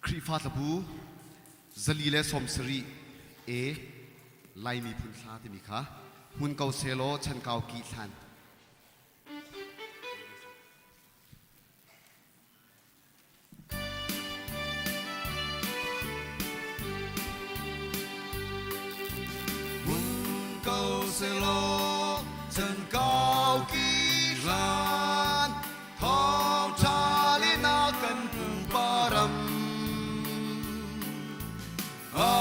Khrihfa tlabu 470 A Lai miphun hla timi kha hmun ko selaw chankau ki thlan. Hmun ko selaw chankau ki hlan thawngṭha le na kan pupa ram a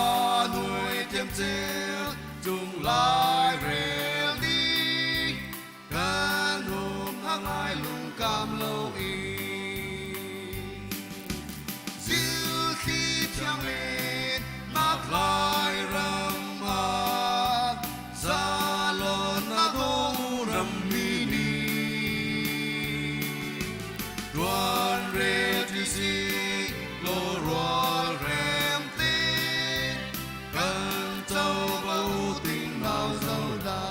nuai thiamcel cung lai rel ni kan hung a ngai lungkam lo i zilthli thiang len nak lai ram ah zalon na dawh rammi nih tuan rel ti si law rual rem te kan covo ting nau zo dah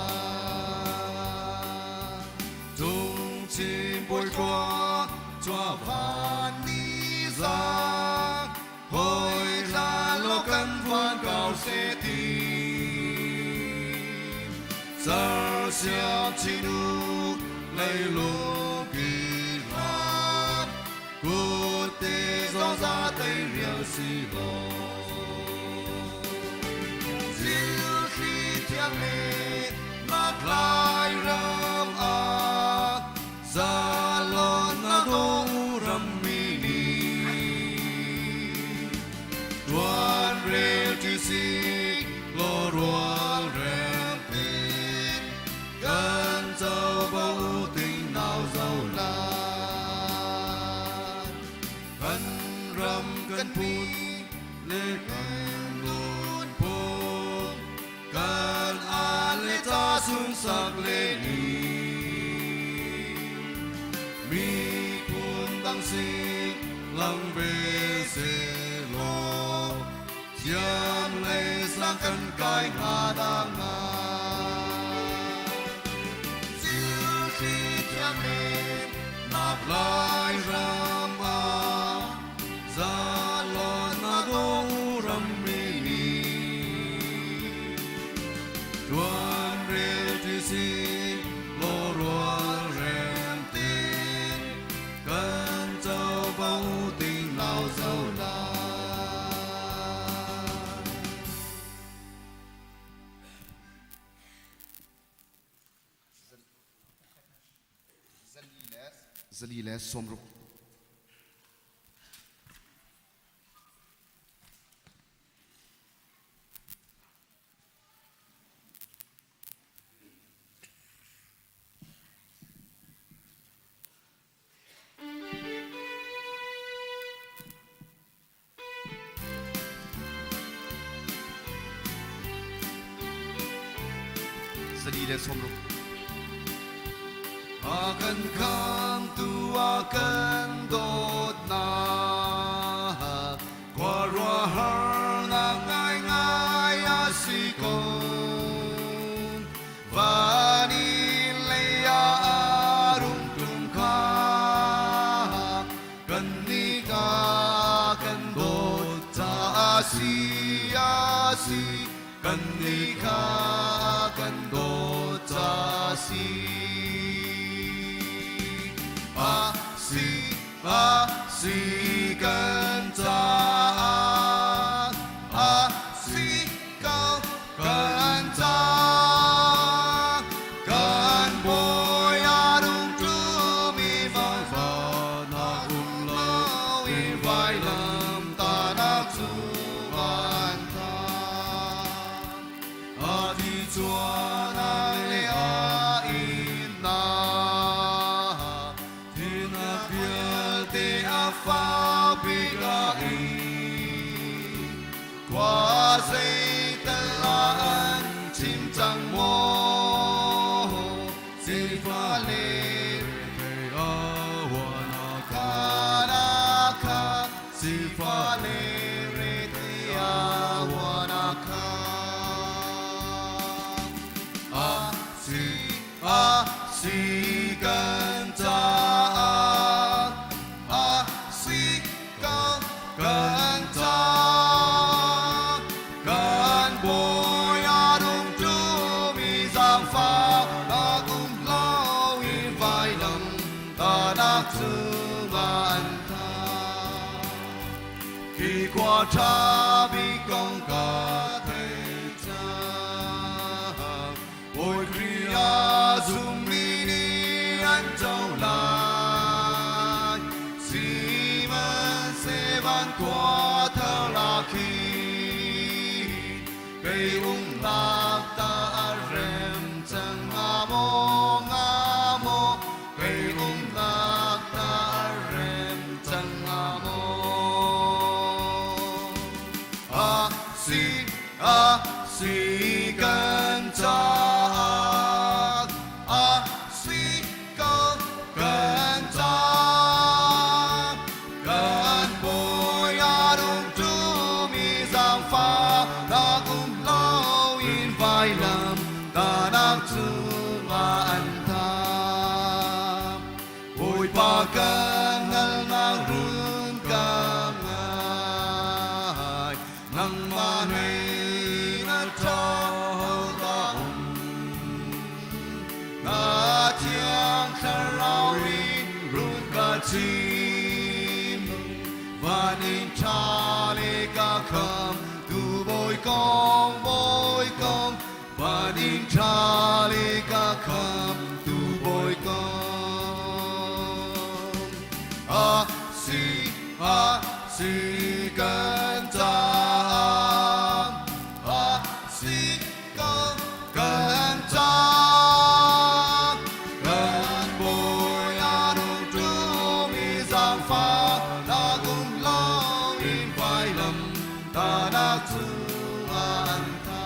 Tung chin bawi khua chua van ni za hoi hla lo kan van kau se ti Sar siam chinu leilung ki hlan kut te zong za tei rial si lo Zil thli thiang le nak lai ram ah zalon na dawh ram mi nih tuan rel ti si law rual rem tin kan covo ting nau zo la kan ram kan pu le kan nunphung kan an le ca sunsak le ni miphun dang sin lang ve se law thiam le sang kan kai hnga dah nga thil thiam in nak lai ram ah zalon na do ram mi ni tuan rel ti si law rual rem tin kan covo ding nau zo la. 460. 460. A kan khamtu a kan dawtnak khuaruahharnak ngaingai a si ko. Van in lei ah a rung ṭum kha kannih ka kan dawt caah si a si kannih kha kan dawt caah si a si a si kan caah a si ko kan caah kan bawi a rung tlumi vaifahnak um lo in vailam tahnak cu van tha. A thi chuanak le a innak thinak vialte a fakbik a in. Khua zeital ah an chim cang maw? Sifah le rethei a huanak kha sifah le rethei a huanak kha a si a si kan caah a si ko kan. ṭha bik kong ka thei cang. Bawi Khrih a zummi nih an co lai. Sihmanhseh van khua thar ah khin kei umnak ta a rem cang hnga maw, hnga maw, kei umnak ta a rem cang hnga maw? A si, a si kan caah, a si ko kan caah. Kan bawi a rung ṭumi zaangfahnak um loin vailam tahnak cungah an thah. Bawipa kan hngalhnak run ka ngai, nangmah hlei na ṭha dah um. Na thiang thlarau in run ka chim, van in ṭha le ka kham, tu bawi kong bawi kong, van in ṭha le ka kham, tu bawi kong. A si, a si kan caah, a si kan caah kan bawi a nung ṭumi zaangfahnak um loin vailam tahnak cungah an thah.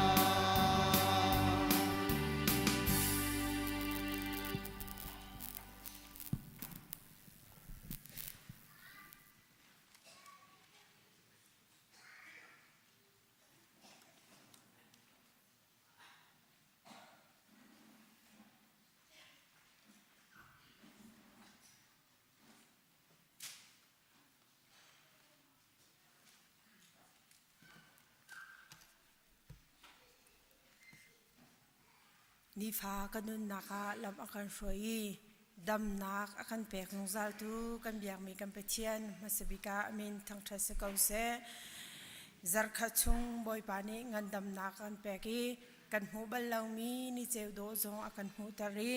Nifa ka nunnak ah lam a kan hruai i damnak a kan pek zungzaltu kan biakmi kan Pathian hmasabik ah a min thangṭhat si ko seh. Zarkhat chung Bawipa nih ngandamnak a kan pek i kan hmuh bal lomi ni ceu dawh zong a kan hmuhter i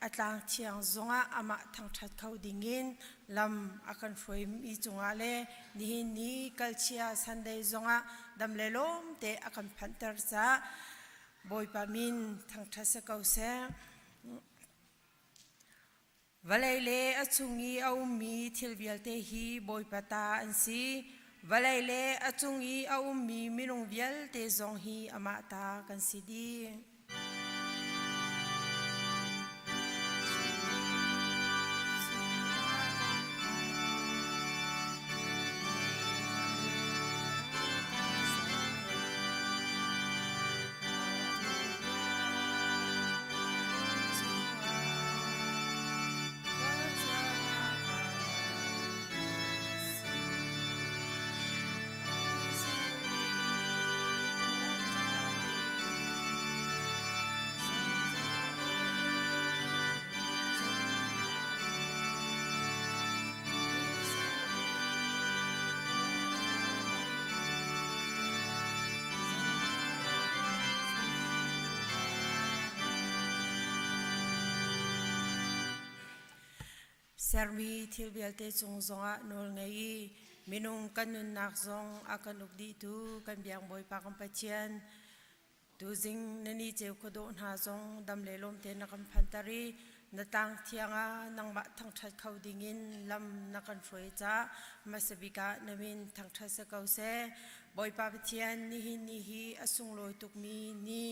a tlang thiang zongah amah thangṭhat kho dingin lam a kan hruaimi cungah le nihin ni kalchia Sunday zongah dam le lawm te a kan phanhter caah Bawipa min thangṭhat si ko seh. Vawlei le a chung i a ummi thil vialte hi Bawipa ta an si. Vawlei le a cung i a ummi minung vialte zong hi amah ta kan si dih. Sermi thil vialte cung zongah nawl ngei i minung kan nunnak zong a kan uk dihtu kan biak Bawipa kan Pathian Tuzing na ni ceu khuadawh hna zong dam le lawm tein na kan phanter i na tlang thiang ah nangmah thangṭhat kho dingin lam na kan hruai caah hmasa bik ah na min thangṭhat si ko seh. Bawipa Pathian, nihin ni hi a sunglawi tukmi ni,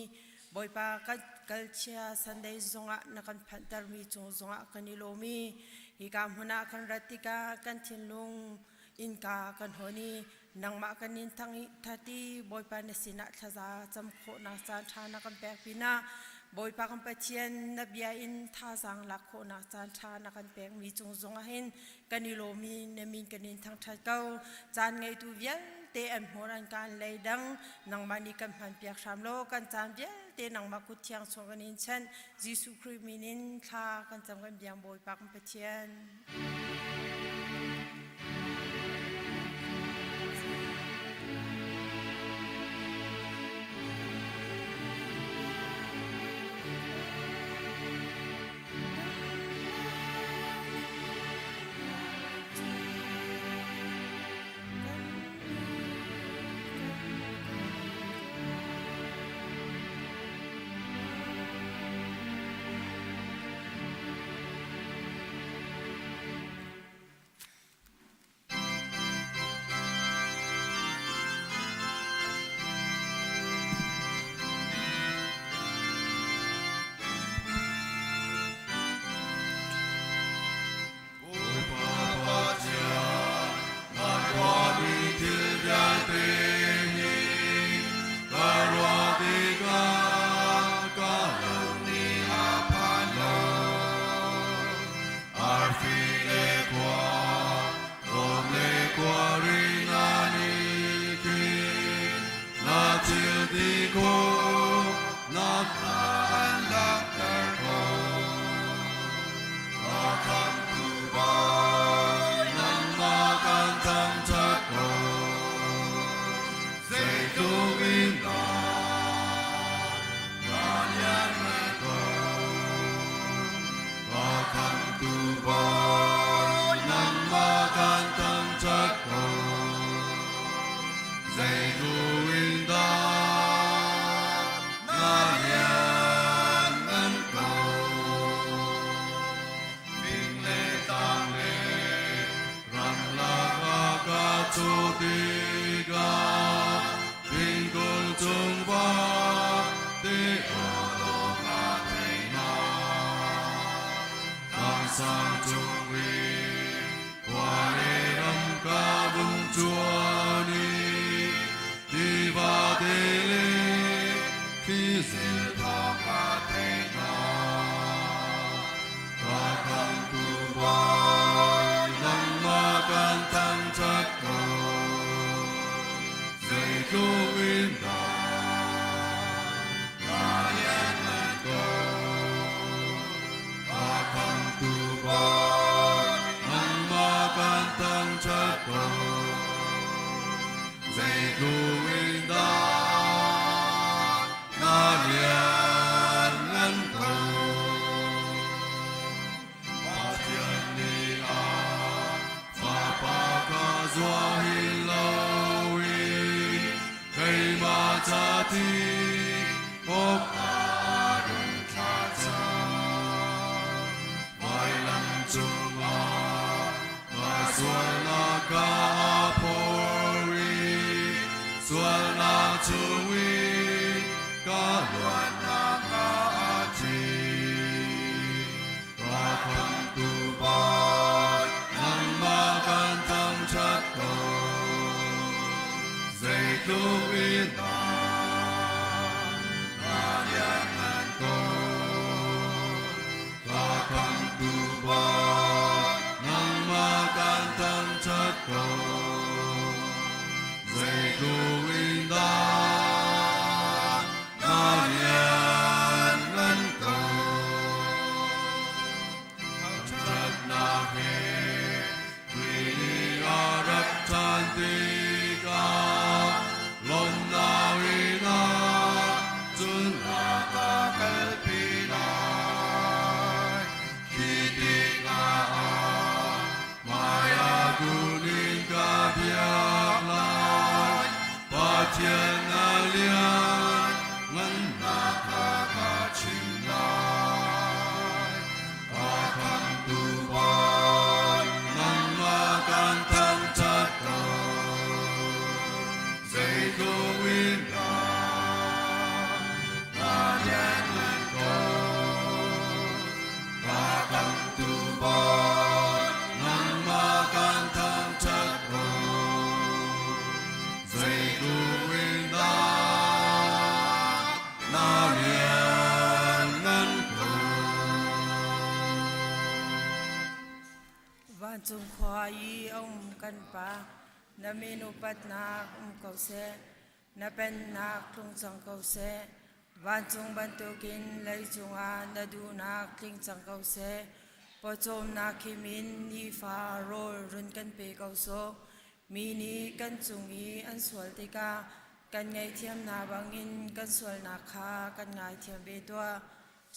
Bawipa kan kalchia Sunday zongah na kan phanhtermi cung zongah kan i lawm i hika hmun ah kan rat tikah kan thinlung innka kan hawn i nangmah kan in thang i thati Bawipa na sinah thlaza cam khawhnak caan ṭha na kan pek pinah Bawipa kan Pathian na bia in thazaang lak khawhnak caan ṭha na kan pekmi cung zongah hin kan i lawm i na min kan in thangṭhat ko. Caan ngeitu vialte an hmur an kaan lei dang nangmah nih kan hmanpiak hram law kan caan vialte nangmah kut thiang chung kan in chanh. Jesuh Khrih min in thla kan cam kan biang Bawipa kan Pathian. ca ti awk ah rung thla cang. Vailam cungah ka sualnak ka phor i sualnak chung i ka luatnak a thi. Ka khamtu Bawi, nangmah kan thangṭhat ko. Zeitluk in dah na lianngan ko. Ka khamtu Bawi, nangmah kan thangṭhat ko. Zeitluk in dah na lianngan ko. Thangṭhatnak he Khrih nih a rat ṭhan tikah lawmhnak in ah cun a ka kalpi lai. Khi tikah ah hmaiah kun in ka biak lai. Pathian a lian ngannak kha ka chim lai. Ka khamtu Bawi, nangmah kan thangṭhat ko. Zeitluk in dah na lianngan ko. Ka khamtu Bawi, nangmah kan thangṭhat ko. Zeitluk in dah na lianngan ko. Vancung khua i a um kan Pa, na min upatnak um ko seh, na pennak tlung cang ko seh. Vancung bantukin leicung ah na duhnak tling cang ko seh. Pawcawmnak khim in nifa rawl run kan pe ko sawh. Mi nih kan cung i an sual tikah kan ngaihthiam hna bangin kan sualnak kha kan ngaithiam ve tuah.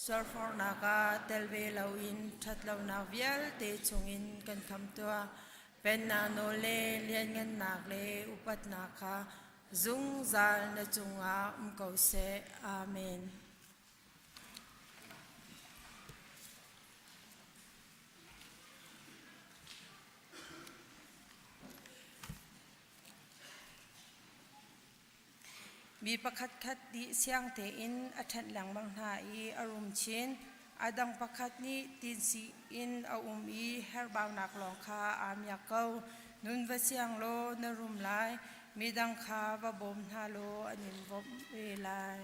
Sualforhnak ah tel ve loin ṭhatlonak vialte chungin kan kham tuah. Pennak nawl le lianngannak le upatnak kha zungzal na cungah um ko seh. Amen. Mi pakhatkhat nih siang tein a ṭhenh lengmang hna i a rum chin. A dang pakhat nih tinsih in a um i herhbaunak lawng kha aa miak ko. Nun va siang law na rum lai, midang kha va bawm hna law an in bawmh ve lai.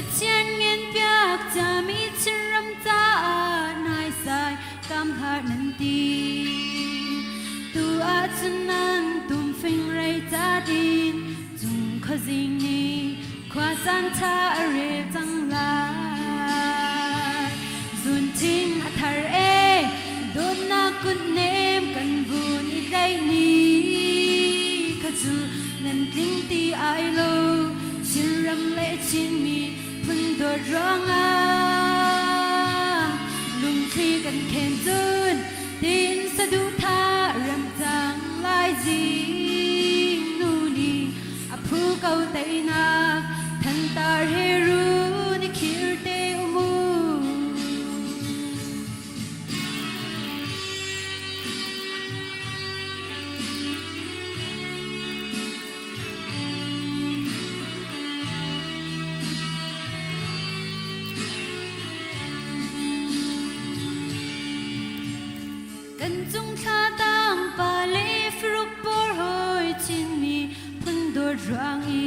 Pathian ngen piak cami Chinram caah naisai kam har nan ti. Tu ahcun nan tumfing rei ca din cung khuazing nih khua caan ṭha a rel cang lai. Zunthing a thar e, dawtnak kutnem kan vun i tlaih ni kha cu nan tling ti ai lo. Chinram le Chinmi phun dawt ruangah lungthli kan khen cun tin saduhthah rem cang lai zing nu nih a phu ko teinak thantar he ru ni khir te umu. Kan cung thla tang pa le faruk bor hoi Chinmi phun dawt ruang i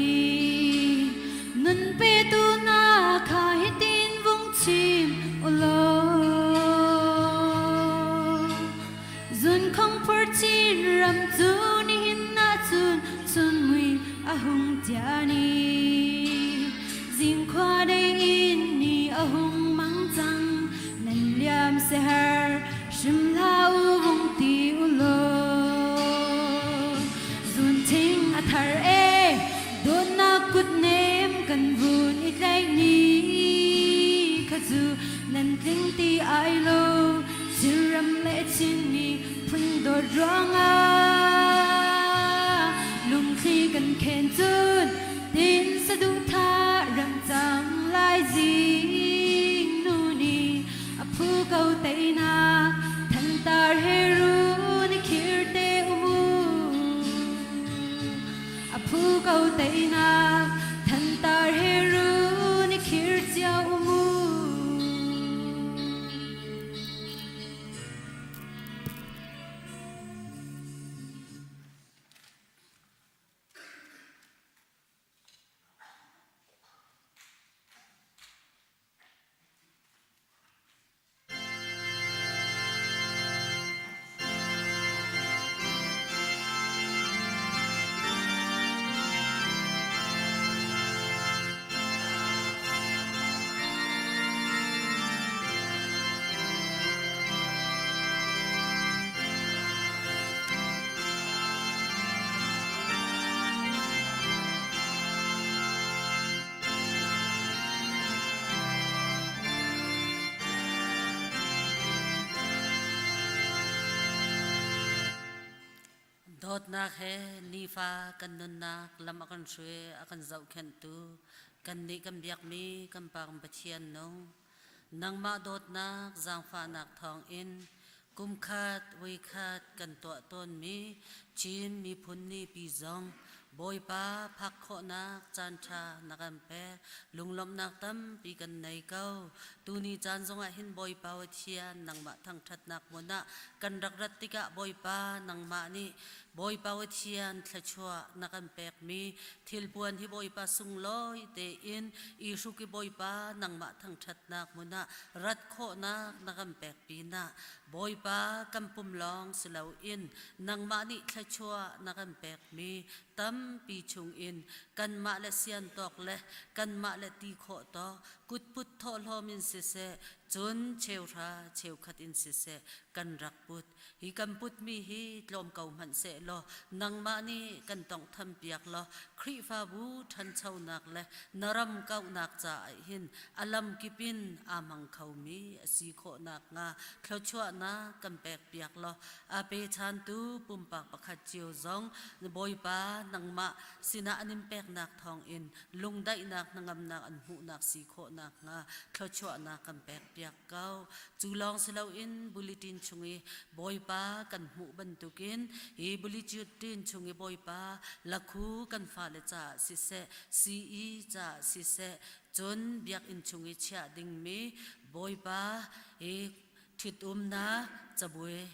nun petu na kha hitin vung chim ulaw Zun khong phur chin ram cu nihin ah cun chun mui a hung tia ni. Zingkhua dei in ni a hung mang cang nan liam sehar hrim hlah u vung ti u law. Zun thing a thar e dawtnak kut nem kan vun i tlaih ni kha cu nan tling ti ai lo. Chinram le Chinmi phun dawt ruangah lungthli kan khen cun tin saduhthah ram cang lai zing nu nih a phu ko teinak thantar he ru ni khir te umu a phu ko teinak thantar he ru ni khir cia umu. Dawtnak he nifa kan nunnak lam a kan hruai a kan zohkhenhtu kannih kan biakmi kan Pa kan Pathian nung nangmah dawtnak zaangfahnak thawngin kumkhat voikhat kan tuah tawnmi Chin miphun nipi zong Bawipa phak khawhnak caanṭha na kan pek. Lunglawmhnak tampi kan nei ko. Tuni caan zongah hin Bawipa Pathian nangmah thangṭhatnak hmun ah kan rak rat tikah Bawipa nangmah nih Bawipa Pathian thluachuah na kan pekmi thilpuan hi Bawipa sunglawi tein i hruk i Bawipa nangmah thangṭhatnak hmun ah rat khawhnak na kan pek pinah Bawipa kan pum lawng si loin nangmah nih thluachuah na kan pekmi tampi chungin kanmah le sian tawk le kanmah le ti khawh tawk kutput thawhlawm in siseh cun cheuhra cheukhat in siseh kan rak put. Hi kan putmi hi tlawm ko hmanh sehlaw nangmah nih kan tawnghtham piak law Khrihfabu ṭhanchonak le na ram kauhnak caah hin a lamkip in aa hmang khomi a si khawh nakhnga thluachuahnak kan pekpiak law a pechantu pumpak pakhat cio zong Bawipa nangmah sinah an in peknak thawngin lungdaihnak hnangamnak an hmuhnak si khawh nakhnga thluachuahnak kan pekpiak ko. Cu lawng si loin bulletin chung i Bawipa kan hmuh bantukin hi bulletin chung i Bawipa lakhu kan fale caah siseh, CE caah siseh, cun biakinn chung i chiah dingmi Bawipa hi ṭhitumnak cabuai.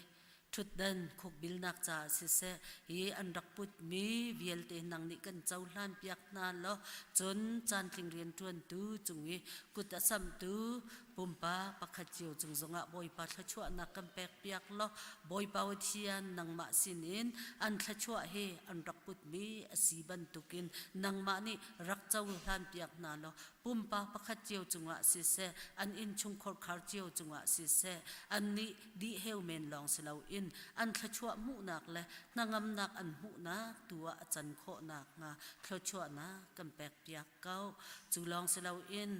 Ṭhutdan khukbilnak caah siseh, hi an rak putmi vialte nang nih kan cohlan piak hna law, cun caantling rianṭuantu cung i kut a samhtu pumpak pakhat cio cung zongah Bawipa thluachuahnak kan pekpiak law, Bawipa Pathian nangmah sinin an thluachuah hi an rak putmi a si bantukin nangmah nih rak cohlan piak hna law, pumpak pakhat cio cungah siseh, an innchungkhar khar cio cungah siseh, annih dihheu men lawng si loin an thluachuah hmuhnak le hnangamnak an hmuhnak tu ah a can khawh nakhnga thluachuahnak kan pekpiak ko. Cu lawng si loin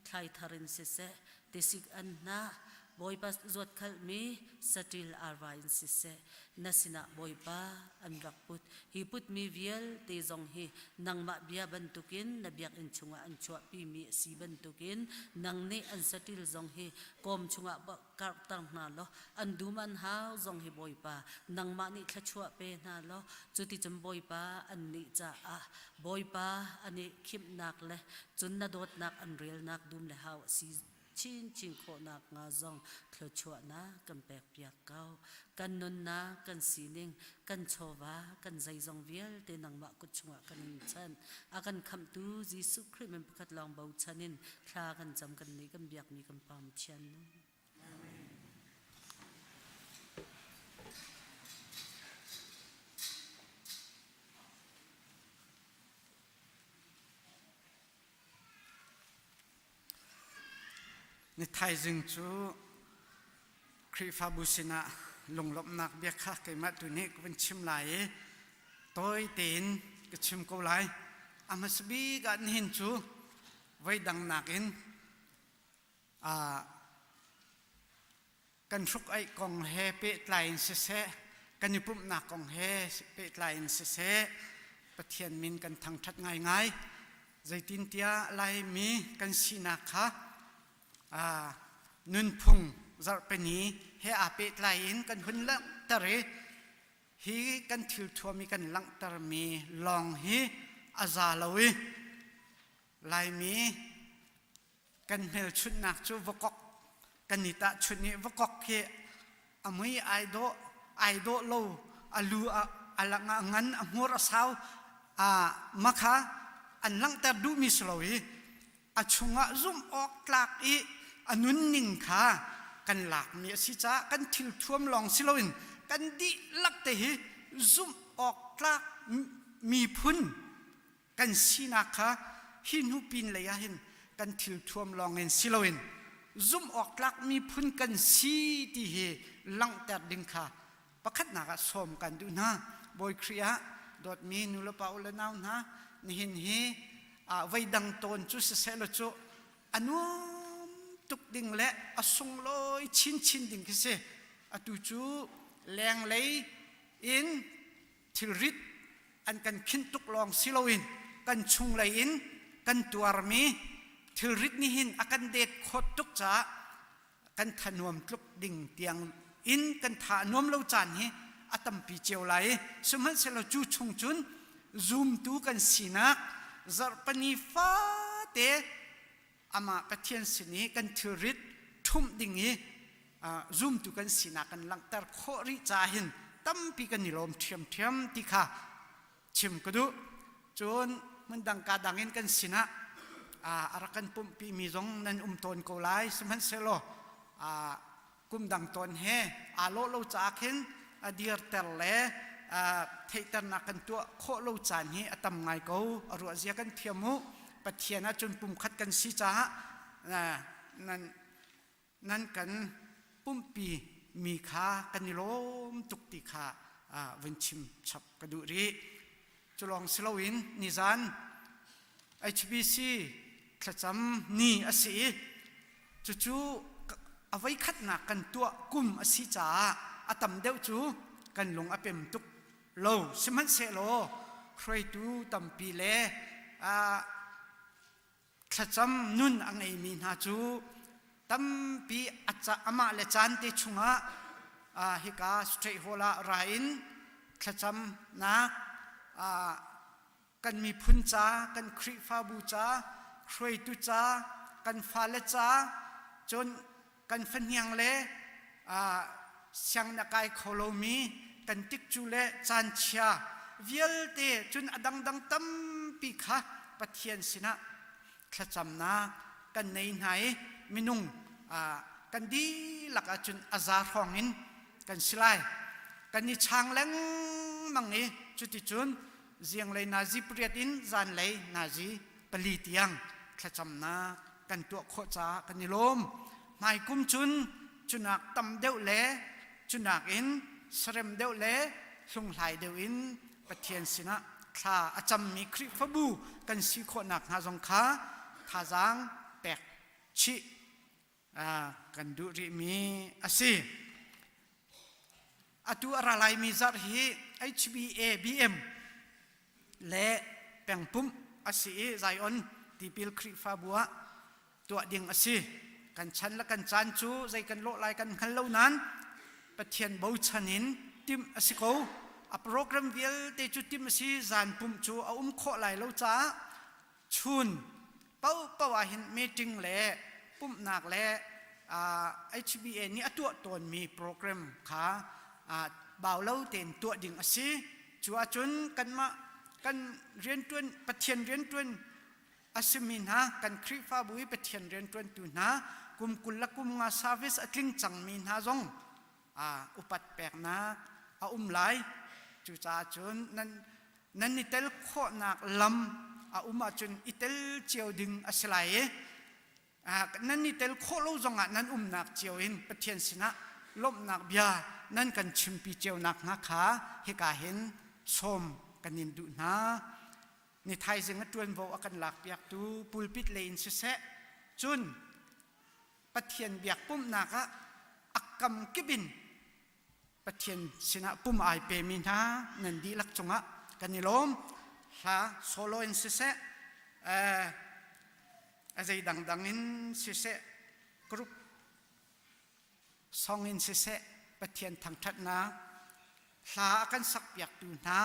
thlai thar in siseh, tisik an hnah, Bawipa zuatkhalhmi saṭil arva in siseh, na sinah Bawipa an rak put. Hi putmi vialte zong hi nangmah bia bantukin na biakinn chungah an chuahpimi a si bantukin nang nih an saṭil zong hi kawm chungah karhter hna law an dum an hau zong hi Bawipa nangmah nih thluachuah pe hna law cuticun Bawipa annih caah Bawipa an i khimhnak le cun na dawtnak an relnak dum le hau a si chinchin khawhnak hnga zong thluachuahnak kan pekpiak ko. Kan nunnak, kan sining, kan chawva, kan zeizong vialte nangmah kut chungah kan in chanh. A kan khamhtu Jesuh Khrih min pakhat lawng bochan in thla kan cam kan nih kan biakmi kan Pa Pathian nu. Ni thaizing cu Khrihfabu sinah lunglawmhnak bia kha keimah tu nih ka vun chim lai i tawi tein ka chim ko lai. A hmasa bik ah nihin cu voidang nakin kan hruk-aih kong he pehtlai in siseh, kan i pumhnak kong he pehtlai in siseh, Pathian min kan thangṭhat ngaingai. Zeitintiah Laimi kan sinak kha nunphung zarhpini he aa pehtlai in kan hun langhter i hi kan thilthuam i kan langhtermi lawng hi a za lo i Laimi kan hmelchunhnak cu vakok kan i tahchunh i vakok hi a mui ai dawh ai dawh lo a lu a a lang a ngan a hmur a sau a makha an langhter duhmi si lo i a chungah zumh awk tlak i a nunning kha kan lakmi a si caah kan thil thuam lawng si loin kan dihlak te hi zumh awk tlak miphun kan sinak kha hi hnu pin lei ah hin kan thil thuam lawng in si loin zumh awk tlak miphun kan si ti hi langhter ding kha pakhatnak ah sawm kan duh hna. Bawi Khrih ah dawtmi nu le pa u le nau hna, nihin hi voi dang tawn cu siseh law cu a nuam tuk ding le a sunglawi chinchin ding khi si. Atu cu lenglei in thilrit an kan khinh tuk lawng si loin kan chunglei in kan tuarmi thilrit nih hin a kan det khawt tuk caah kan thanuam tluk ding tiang in kan tha a nuam lo caan hi a tampi cio lai i sihmanhsehlaw cu chung cun zumtu kan sinak zarhpani fate amah Pathian sin i kan thilrit ṭhumh ding i zumtu kan sinak kan langhter khawh rih caah hin tampi kan i lawm ṭhiamṭhiam ti kha chim ka duh. Cun hmundang ka dang in kan sinah a rak kan pumhpi mi zong nan um tawn ko lai. Sihmanhsehlaw kum dang tawn he aa lawh lo caah khin a dirter le theihternak kan tuah khawh lo caan hi a tam ngai ko. A ruahzia kan thiam u. Pathian ahcun pumkhat kan si caah nan nan kan pumpi mi kha kan i lawm tuk ti kha vun chim chap ka duh rih. Cu lawng si loin nizan HBC thlacam ni a si i cucu a voikhatnak kan tuah kum a si caah a tam deuh cu kan lung a pem tuk lo. Sihmanhsehlaw hruaitu tampi le thlacam nun a ngeimi hna cu tampi amah le caan te chungah hika Straight Hall ah ra in thlacamnak kan miphun ca, kan Khrihfabu ca, hruaitu ca, kan fale ca, cun kan fahniang le. sianginn a kai kho lomi kan tikcu le caanchia vialte cun a dangdang tampi kha Pathian sinah thlacamnak kan nei hna i minung kan dihlak ahcun a za hrawng in kan si lai. Kan i chang lengmang i cuticun zinglei nazi pariat in zanlei nazi pali tiang thlacamnak kan tuah khawh caah kan i lawm. Hmaikum cun cunak tam deuh le cunak in sarem deuh le hlunghlai deuh in Pathian sinah thla a cammi Khrihfabu kan si khawh nakhnga zong kha thazaang pek chih kan duh rihmi a si. Atu a ra laimi zarh hi HBA BM le pengpumh a si i Zion tipil Khrihfabu ah tuah ding a si. Kan chan le kan caan cu zei kan lawh lai kan hngal lo nain Pathian bochan in timh a si ko. A program vialte cu timh a si, zan pumh cu a um khawh lai lo caah chun paohpaoh ah hin meeting le pumhnak le HBA nih a tuah tawnmi program kha bau lo tein tuah ding a si. Cu ahcun kanmah kan rianṭuan Pathian rianṭuan a simi hna kan Khrihfabu i Pathian rianṭuantu hna kum 20 le kum nga service a tling cangmi hna zong upat peknak a um lai. Cucaah cun nan nan i tel khawhnak lam a um ahcun i tel cio ding a si lai i nan i tel khawh lo zongah nan umnak cio in Pathian sinah lawmhnak bia nan kan chimpi cio nakhnga kha hika hin sawm kan in duh hna. Ni thaizing a ṭuanvo a kan lakpiaktu pulpit lei in siseh, cun Pathian biak pumhnak ah a kam kip in Pathian sinah pum ai pemi hna nan dihlak cungah kan i lawm. Hla solo in siseh, a zei dangdang in siseh, group song in siseh, Pathian thangṭhatnak hla a kan sakpiaktu hna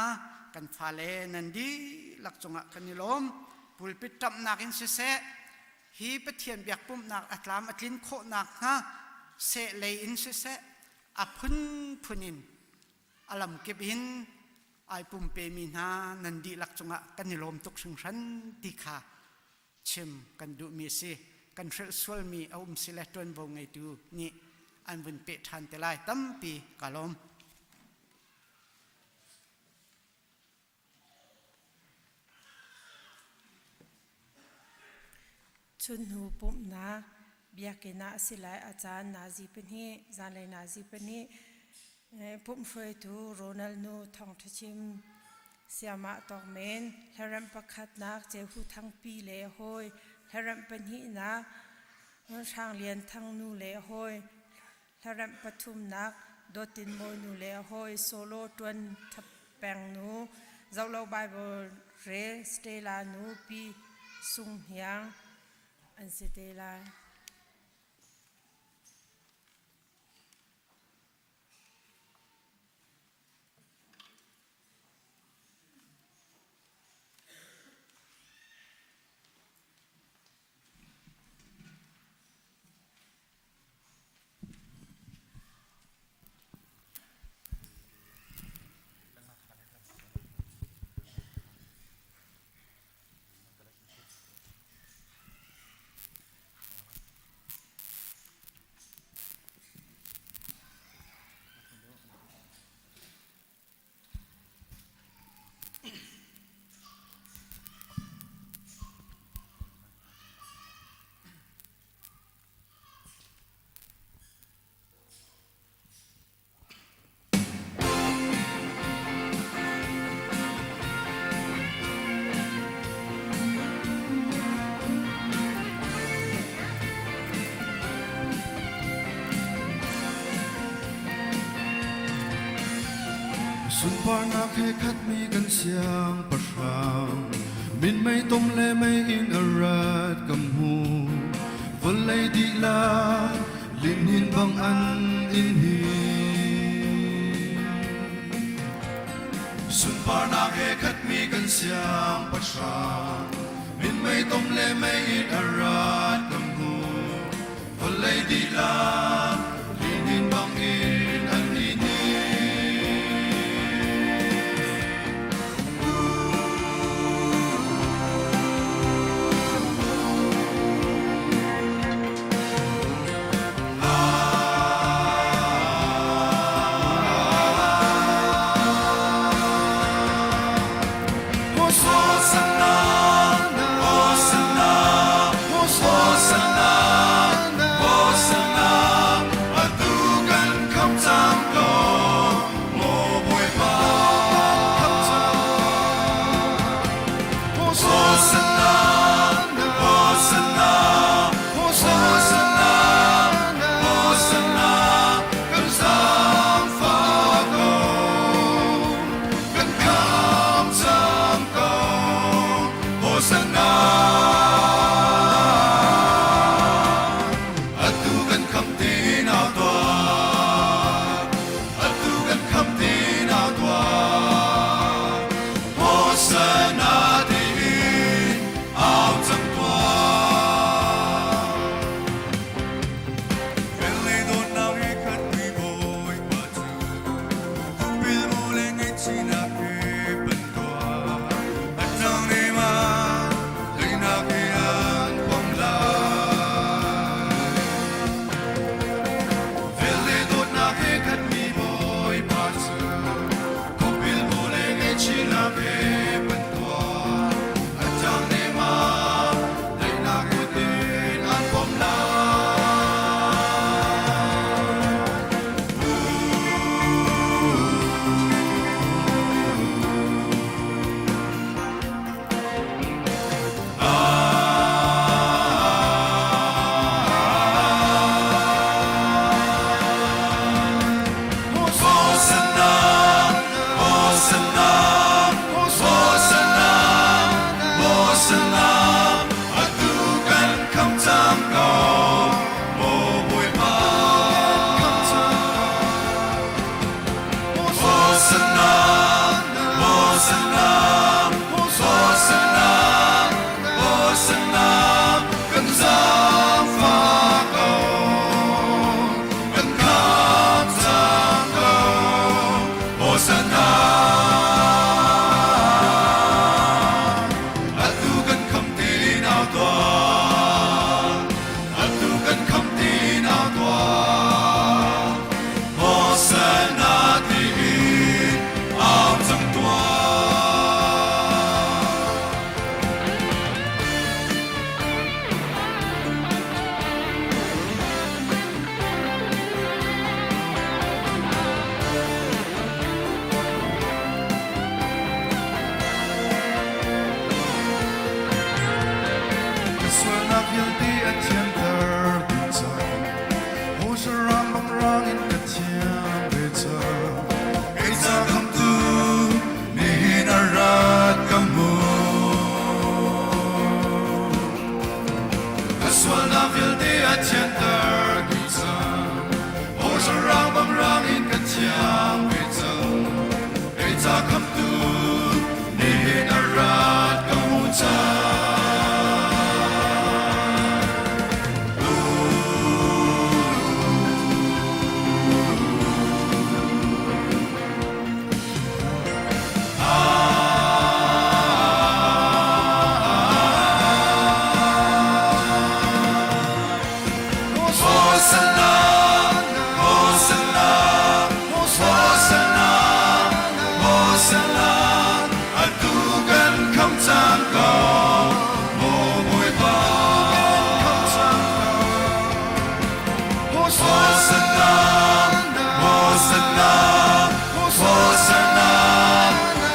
kan fale nan dihlak cungah kan i lawm. Pulpit ṭamhnak in siseh, hi Pathian biakpumhnak a tlam a tlin khawh nakhnga seh lei in siseh, a phunphun in a lamkip in ai pumpemi hna nan dihlak cungah kan i lawm tuk hringhran ti kha chim kan duhmi a si. Kan hrelh sualmi a um si le ṭuanvo ngeitu nih an vun peh ṭhan te lai. Tampi ka lawm. Chunhnu pumhnak biakinn ah a si lai. A caan nazi pahnih, zanlei nazi pahnih. Pumh hruaitu Ronald Nu thawngṭha chim Siamah tawk men hlaremh pakhatnak Cehu Thangpi le hawi hlaremh pahnihnak Hrang Lian Thang nu le hawi Hlaremh pathumnak Dawtin Mawi nu le a hawi solo ṭuan ṭhap peng nu Zohlo Bible rel Stella nu Pi Sung Hniang an si te lai. Sunparnak he khatmi kan siangpahrang minmei tom le mei in a rat ka hmu vawlei dihlak lihnin bang an in hi sunparnak he khatmi kan siangpahrang minmei tom le mei in a rat ka hmu vawlei dihlak lihnin bang in an. Hosanna, Hosanna, Hosanna, Hosanna, atu kan kham cang ko, maw Bawipa. Hosanna, Hosanna, Hosanna,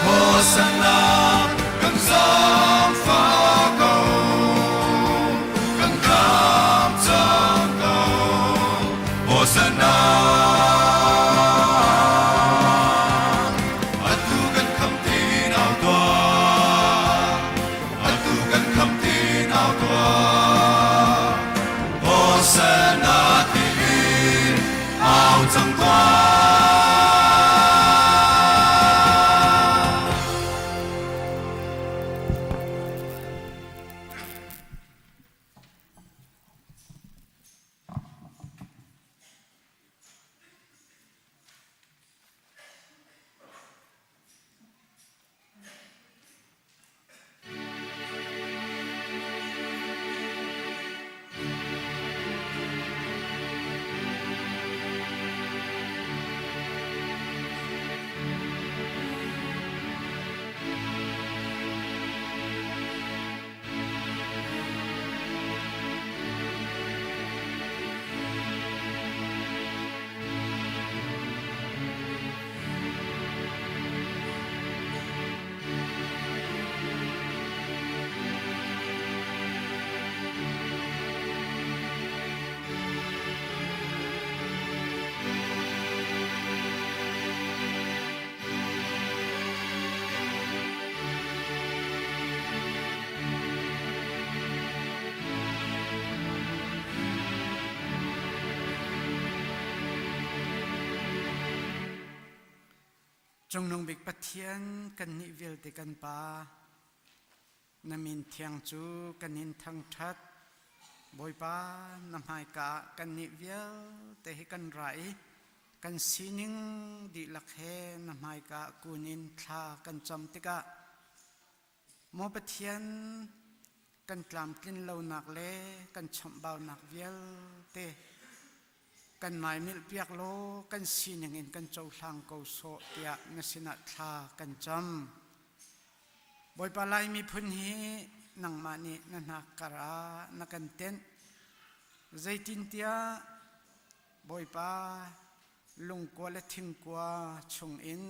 Hosanna, kan zaangfah ko, kan khamh cang ko. Hosanna, atu kan khamh ti nau tuah, atu kan khamh ti nau tuah. Hosanna tiin au cang tuah. Cungnung bik Pathian kannih vialte kan Pa, na min thiang cu kan in thangṭhat. Bawipa, na hmaika ah kannih vialte hi kan ra i kan sining dihlak he na hmaika ah kun in thla kan cam tikah Maw Pathian, kan tlamtlin lonak le kan chawmhbaunak vialte kan maimilh piak law kan sining in kan cohlang ko sawh tiah na sinah thla kan cam. Bawipa Lai miphun hi nangmah nih na hnakkar ah na kan tenh. Zeitintiah Bawipa lungkua le thingkua chungin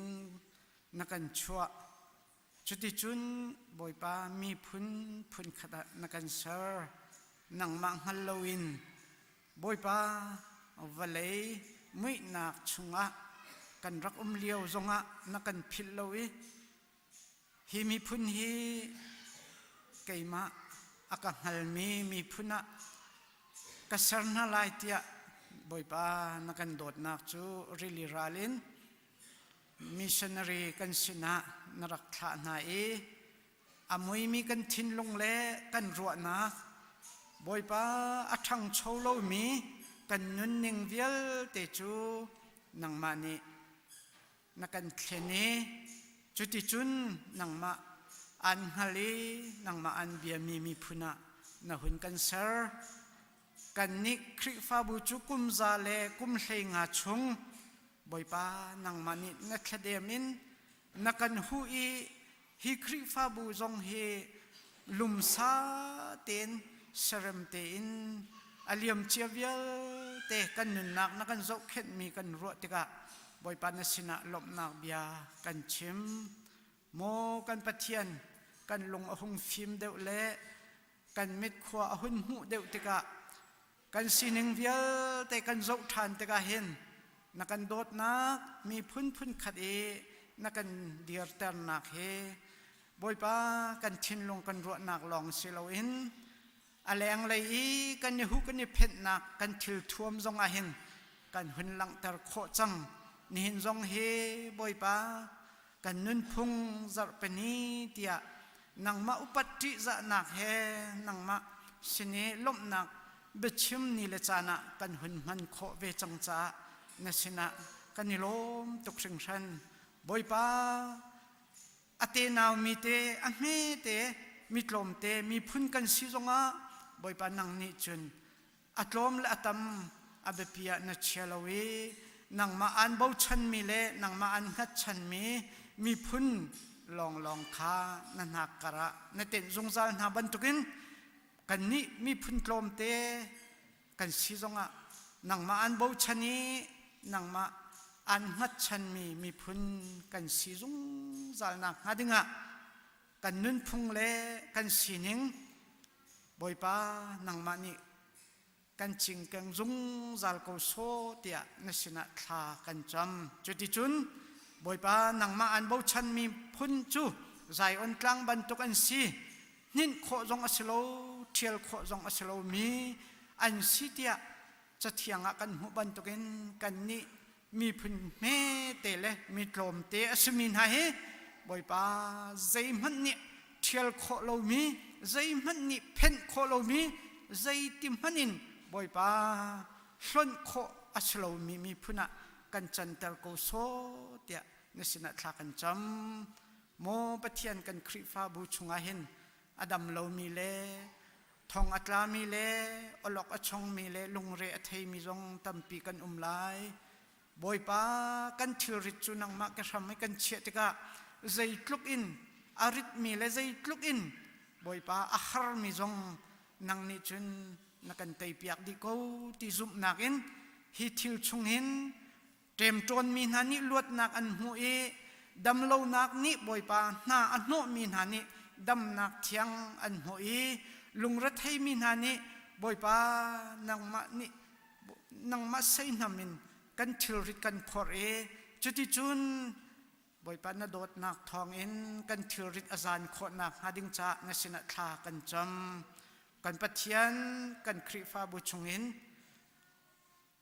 na kan chuah. Cuticun Bawipa miphun phunkhat ah na kan ser. Nangmah hngal loin Bawipa vawlei muihnak chungah kan rak um lio zongah na kan philh lo i hi miphun hi keimah a ka hngalmi miphun ah ka ser hna lai tiah Bawipa na kan dawtnak cu rili ral in missionary kan sinah na rak thlah hna i a muimi kan thinlung le kan ruahnak Bawipa a ṭhangcho lomi kan nunning vialte cu nangmah nih na kan thlen i cuticun nangmah aan hngal i nangmah aan biami miphun ah na hun kan ser. Kannih Khrihfabu cu kum za le kum 15 chung Bawipa nangmah nih na thladem in na kan huh i hi Khrihfabu zong hi lumsa tein serem tein a liamcia vialte kan nunnak na kan zohkhenhmi kan ruah tikah Bawipa na sinah lawmhnak bia kan chim. Maw kan Pathian, kan lung a hung fim deuh le kan mit khua a hun hmuh deuh tikah kan sining vialte kan zoh ṭhan tikah hin na kan dawtnak miphun phunkhat i na kan dirternak hi Bawipa kan thinlung kan ruahnak lawng si loin a lenglei i kan i huh kan i phenhnak kan thil thuam zong ah hin kan hun langhter khawh cang nihin zong hi Bawipa kan nunphung zarhpini tiah nangmah upat ṭihzahnak he nangmah sin i lawmhnak biachim ni le caan ah kan hun hman khawh ve cang caah na sinah kan i lawm tuk hringhran. Bawipa, a tenau mi te, a hme te, mi tlawmte, miphun kan si zongah Bawipa nang nih cun a tlawm le a tam. a biapi ah na chia lo i nangmah aan bochanmi le nangmah aan hngatchanmi miphun lawnglawng kha na hnak karah na tenh zungzal hna bantukin kannih miphun tlawmte kan si zongah nangmah aan bochan i nangmah aan hngatchanmi miphun kan si zungzal nakhnga dingah kan nunphung le kan sining Bawipa nangmah nih kan cingkeng zungzal ko sawh tiah na sinah thla kan cam. Cuticun Bawipa nangmah aan bochanmi phun cu Zion tlang bantuk an si. Hninh khawh zong a si lo, ṭhial khawh zong a si lomi an si tiah Cathiang ah kan hmuh bantukin kannih miphun hmete le mi tlawmte a simi hna hi Bawipa zeihmanh nih ṭhial khawh lomi, zeihmanh nih phenh khawh lomi, zeiti hmanh in Bawipa hlonh khawh a si lomi miphun ah kan canter ko sawh tiah na sinah thla kan cam. Maw Pathian kan Khrihfabu chungah hin a dam lomi le thong a tlami le awlok a chongmi le lungre a theimi zong tampi kan um lai. Bawipa kan thilrit cu nangmah ke hram i kan chiah tikah zeitluk in a ritmi le zeitluk in Bawipa a harmi zong nang nih cun na kan teipiak dih ko ti zumhnak in hi thil chung hin Ṭemṭawnmi hna nih luatnak an hmuh i damlonak nih Bawipa hna a hnawhmi hna nih damnak thiang an hmuh i lungretheimi hna nih Bawipa nangmah nih nangmah seihnam in kan thilrit kan phorh i cuticun Bawipa na dawtnak thawngin kan thilrit a zan khawh nakhnga ding caah na sinah thla kan cam. Kan Pathian kan Khrihfabu chungin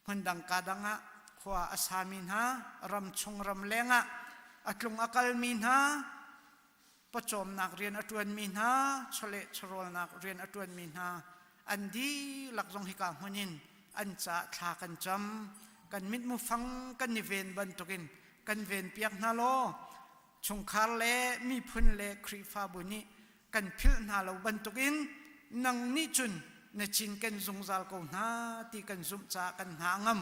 Hmundang ka dang ah khua a sami hna, ramchung ramleng ah a tlung a kalmi hna, pawcawmnak rian a ṭuanmi hna, chawleh chawhrawlnak rian a ṭuanmi hna, an dihlak zong hika hmun in an caah thla kan cam. Kan mitmu fang kan i ven bantukin kan venpiak hna law chungkhar le miphun le Khrihfabu nih kan philh hna lo bantukin nang nih cun na cinken zungzal ko hna ti kan zumh caah kan hna ngam.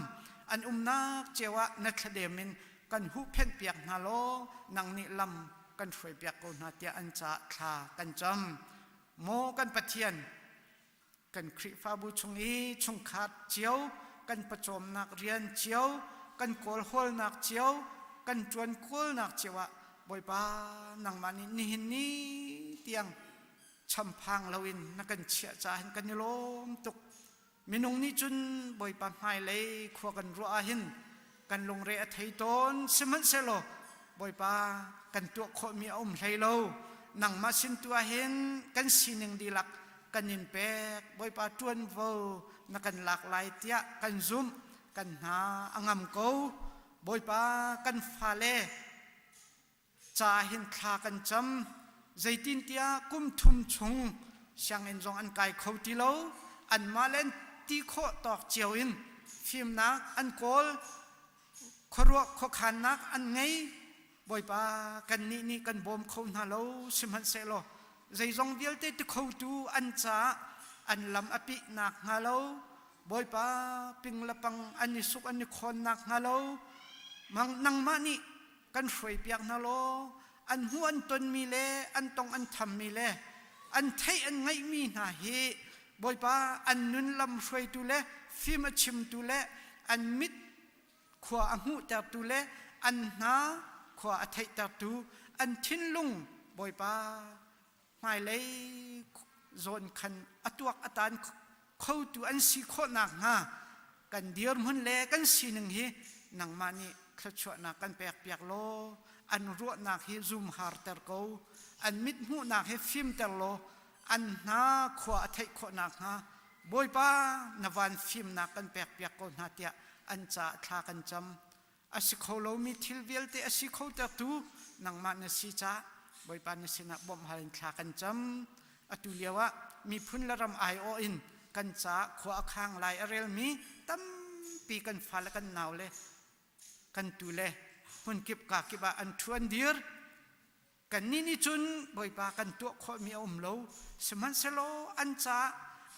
An umnak cio ah na thladem in kan huhphenh piak hna law nang nih lam kan hruai piak ko hna tiah an caah thla kan cam. Maw kan Pathian, kan Khrihfabu chung i chungkhar cio, kan pawcawmnak rian cio, kan kawlhawlnak cio, kan ṭuan kawlnak cio ah Bawipa nangmah nih nihin ni tiang champhang loin na kan chiah caah hin kan i lawm tuk. Minung nih cun Bawipa hmailei khua kan ruah ah hin kan lungre a thei tawn. Sihmanhsehlaw Bawipa kan tuah khawhmi a um hlei lo. Nangmah sin tu ah hin kan sining dihlak kan in pek. Bawipa ṭuanvo na kan lak lai tiah kan zumh. Kan hna a ngam ko. Bawipa kan fale ca hin thla kan cam. Zeitintiah kum thum chung sianginn zong an kai kho ti lo. Anmah le an ti khawh tawk cio in fimnak an kawl, khuaruah khuakhannak an ngei. Bawipa kannih nih kan bawm kho hna lo. Sihmanhsehlaw zeizong vialte ti khotu an caah an lam a pih nakhnga lo Bawipa ping le pang an i suk an i khawn nakhnga lo nangmah nih kan hruaipiak hna law an hmuh an tonmi le an tong an thammi le an theih an ngaihmi hna hi Bawipa an nun lam hruaitu le fim a chimtu le an mit khua a hmuhtertu le an hna khua a theihtertu an thinlung Bawipa hmailei zawn khan a tuak a tan khotu an si khawh nakhnga kan dirhmun le kan sining hi nangmah nih thluachuahnak kan pekpiak law an ruahnak hi zumharter ko an mit hmuhnak hi fimter law an hna khua a theih khawh nakhnga Bawipa na van fimnak kan pekpiak ko hna tiah an caah thla kan cam. A si kho lomi thil vialte a si kho tertu nangmah na si caah Bawipa na sinah bawmh hal in thla kan cam. Atu lio ah miphun le ram aiawh in kan caah khua a khang lai a relmi tampi kan fale kan naule kan tule hmunkip kakip ah an ṭhu an dir. Kannih nih cun Bawipa kan tuah khawhmi a um lo. Sihmanhsehlaw an caah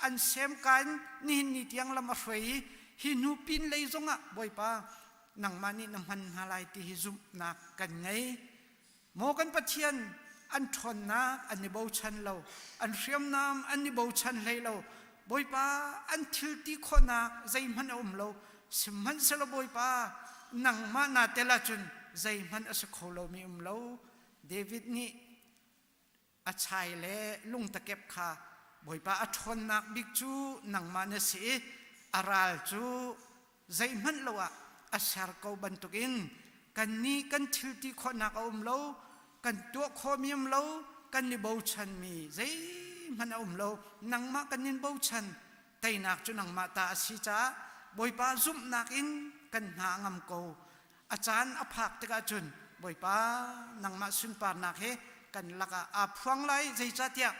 an semka in nihin ni tiang lam a hruai i Hi hnu pin lei zongah Bawipa nangmah nih na hman hna lai ti hi zumhnak kan ngei. Maw kan Pathian, an ṭhawnnak an i bochan lo, an hriamnam an i bochan hlei lo. Bawipa, an thil ti khawhnak zeihmanh a um lo. Sihmanhsehlaw Bawipa, nangmah naa tel ahcun zeihmanh a si kho lomi um lo. David nih a chai le lungtakep kha Bawipa a ṭhawnnak bik cu nangmah na si i a ral cu zeihmanh lo ah a ser ko bantukin kannih kan thil ti khawhnak a um lo, kan tuah khawhmi um lo, kan i bochanmi zeihmanh a um lo. Nangmah kan in bochan, teinak cu nangmah ta a si caah Bawipa zumhnak in kan hna a ngam ko. A caan a phak tikah cun Bawipa nangmah sunparnak he kan lakah aa phuang lai zeicahtiah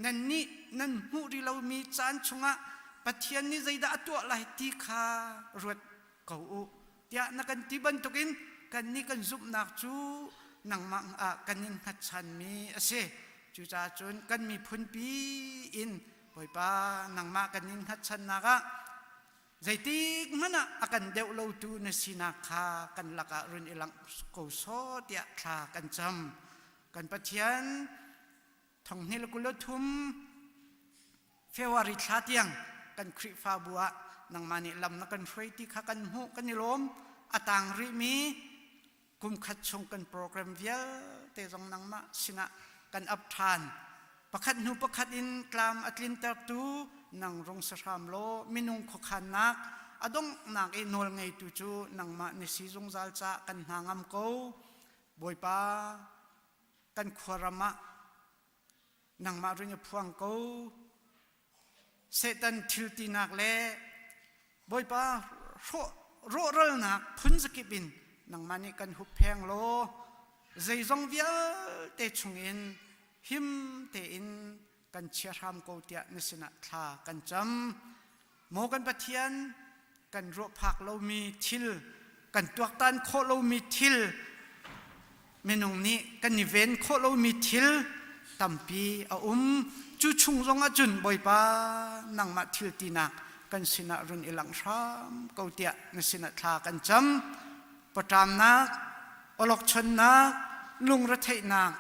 nannih nan hmuh rih lomi caan chungah Pathian nih zeidah a tuah lai ti kha ruat ko u tiah na kan ti bantukin kannih kan zumhnak cu nangmah ah kan in hngatchanmi a si. Cucaah cun kan miphunpi in Bawipa nangmah kan in hngatchannak ah Zeitik hmanh ah a kan deuh lotu na sinak kha kan lakah run i langh ko sawh tiah thla kan cam. Kan Pathian thonghnih le 23 February thla tiang kan Khrihfabu ah nangmah nih lam na kan hruai ti kha kan hmuh kan i lawm. A tang rihmi kum khat chung kan program vialte zong nangmah sinah kan ap ṭhan. Pakhat hnu pakhat in tlam a tlintertu nang rung si hram law minung khuakhannak a donghnak i nawl ngeitu cu nangmah na si zungzal caah kan hna ngam ko. Bawipa, kan khuaram ah nangmah ring i phuang ko. Satan thil tinak le Bawipa rawhralnak phunzakip in nangmah nih kan huppheng law zeizong vialte chungin him tein kan chia hram ko tiah na sinah thla kan cam. Maw kan Pathian, kan ruahphak lomi thil, kan tuaktan khawh lomi thil, minung nih kan i ven khawh lomi thil tampi a um. Cu chung zong ahcun Bawipa nangmah thil tinak kan sinah run i langh hram ko tiah na sinah thla kan cam. Pawṭamnak, awlokchonnak, lungretheihnak,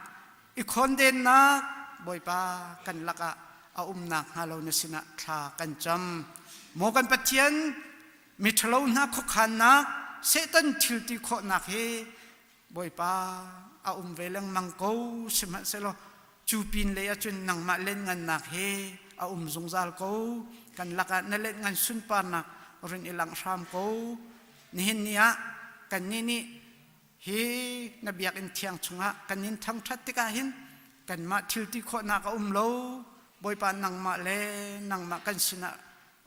i khawndennak Bawipa kan lakah a umnak hnga lo na sinah thla kan cam. Maw kan Pathian, miṭhalo hna khuakhannak, Satan thil ti khawhnak hi Bawipa a um ve lengmang ko sihmanhsehlaw cu pin lei ahcun nangmah lianngannak he a um zungzal ko. Kan lakah na lianngan sunparnak run i langh hram ko. Nihin ni ah kannih nih hi na biakinn thiang chungah kan in thangṭhat tikah hin kanmah thil ti khawhnak a um lo. Bawipa nangmah le nangmah kan sinah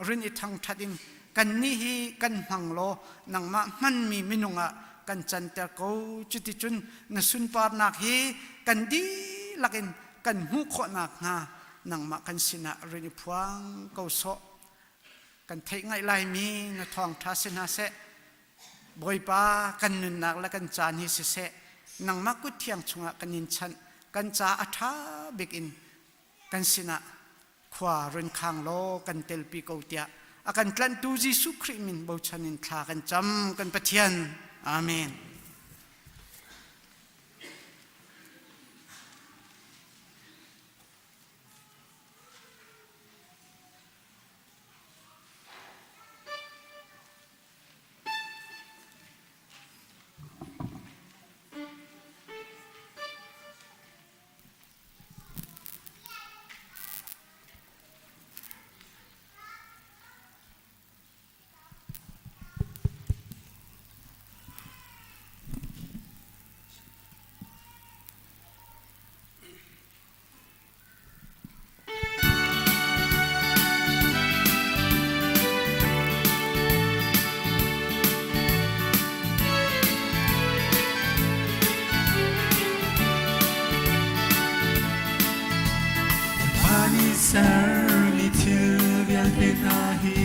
rin i thangṭhat in kannih hi kan hmang law nangmah hmanmi minung ah kan canter ko. Cuticun na sunparnak hi kan dihlak in kan hmuh khawh nakhnga nangmah kan sinah rin i phuang ko sawh. Kan theih ngaih laimi na thawngṭha si hna seh. Bawipa kan nunnak le kan caan hi siseh nangmah kut thiang chungah kan in chanh kan ca a ṭha bik in kan sinah khua run khang law kan telpi ko tiah a kan tlanhtu Jesuh Khrih min bochan in thla kan cam kan Pathian. Amen. Pani sermi thil vialte hna hi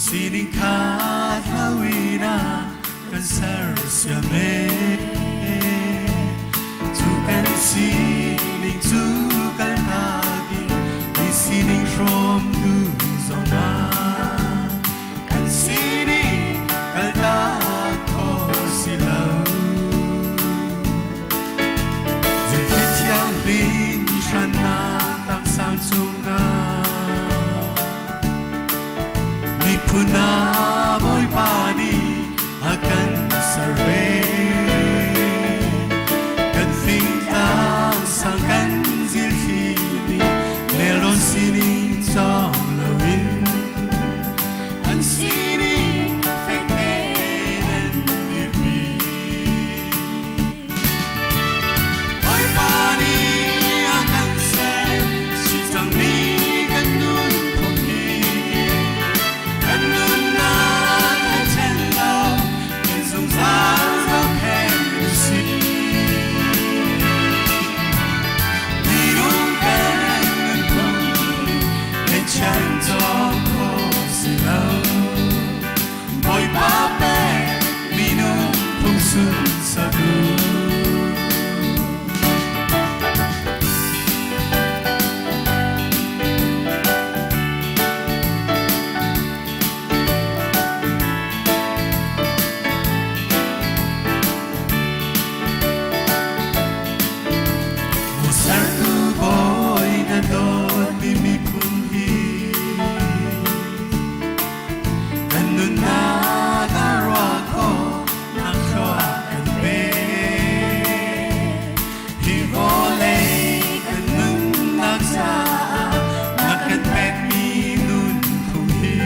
sining kha hlawina kan sersiam e. Cu kan sining cu kan hak i mi sining hrawmtu zong ah. Miphun ah Bawipa nih a kan ser ve. Kan fingtlang sang kan zilthli nih nelrawn sining cawng loin an sining fek tein an dirpi. Bawipa nih a kan ser, si cangmi kan nunphung hi. Kan nunnak a ṭhen lo, kan zungzal zohkhenh u sih. Minung kan nunphung hi chan cawk khawh si lo. Bawipa pek minung phung sunsak u. Maw sertu Bawi na dawtmi miphun hi Kan nunnak a ruah khawh nak thlua kan pe. Hi vawlei kan nunnak caah na kan pekmi nunphung hi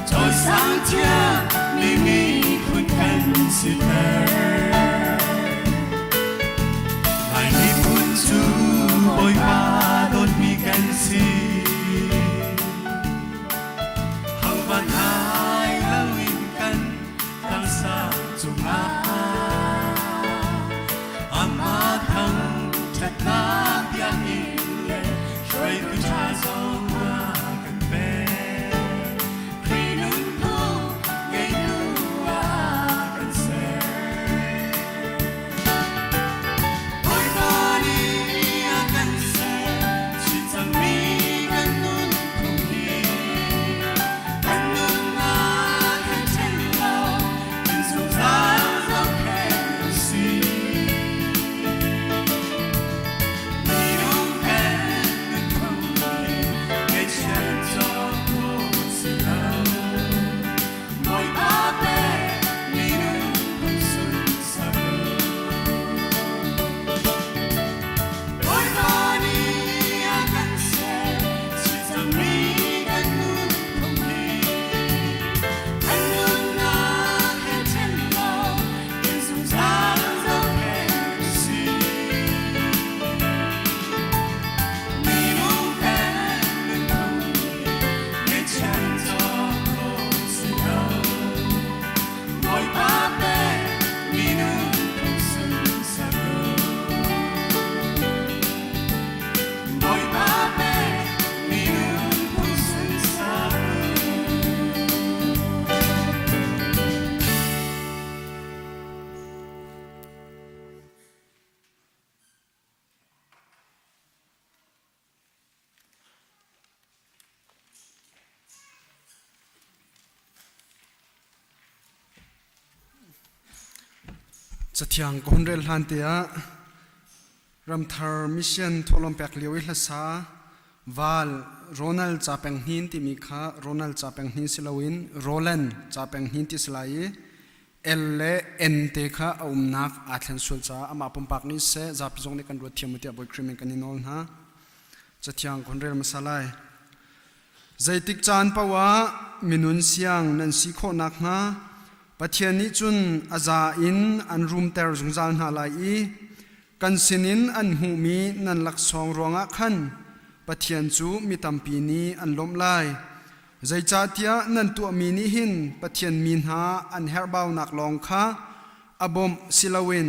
cawisang thiam mi miphun kan siter. Lai miphun cu Bawipa dawtmi kan si. Hohmanh hai loin kan tangsa cungah amah thangṭhatnak biakinn le hruaitu ṭha zong a kan pek. Khrih nunphung ngeitu ah kan ser. Bawipa nih a kan ser, chin cangmi kan nunphung hi. Kan nunnak kan ṭhen lo, kan zungzal zohkhenh u sih. Minung kan nunphung hi ngaihchiat cawk khawh si lo. Bawipa pek minung phung sunsak u. Bawipa nih a kan ser, si cangmi kan nunphung hi. Kan nunnak he ṭhen lo, kan zungzal zohkhenh u sih. Minung kan nunphung hi ngaihchiat cawk khawh si lo. Bawipa pek minung phung sunsak u. Bawipa pek minung phung sunsak u. Cathiang ka hun rel hlan te ah Ramthar Mission thawhlawm pek lio i hlasa Val Ronald Ca Peng Hnin timi kha Ronald Ca Peng Hnin si loin Roland Ca Peng Hnin ti si lai i L le N te kha a umnak aa thlen sual caah amah pumpak nih seh zapi zong nih kan ruat thiam u tiah Bawi Khrih min kan i nawl hna. Cathiang kan rel hmasa lai. Zeitik caan paoh ah minun siang nan si khawh nakhnga Pathian nih cun a za in an rumter zungzal hna lai i kan sinin an hmuhmi nan laksawng ruangah khan Pathian cu mi tampi nih an lawmh lai. Zeicahtiah nan tuahmi nih hin Pathian mi hna an herhbaunak lawng kha a bawmh si loin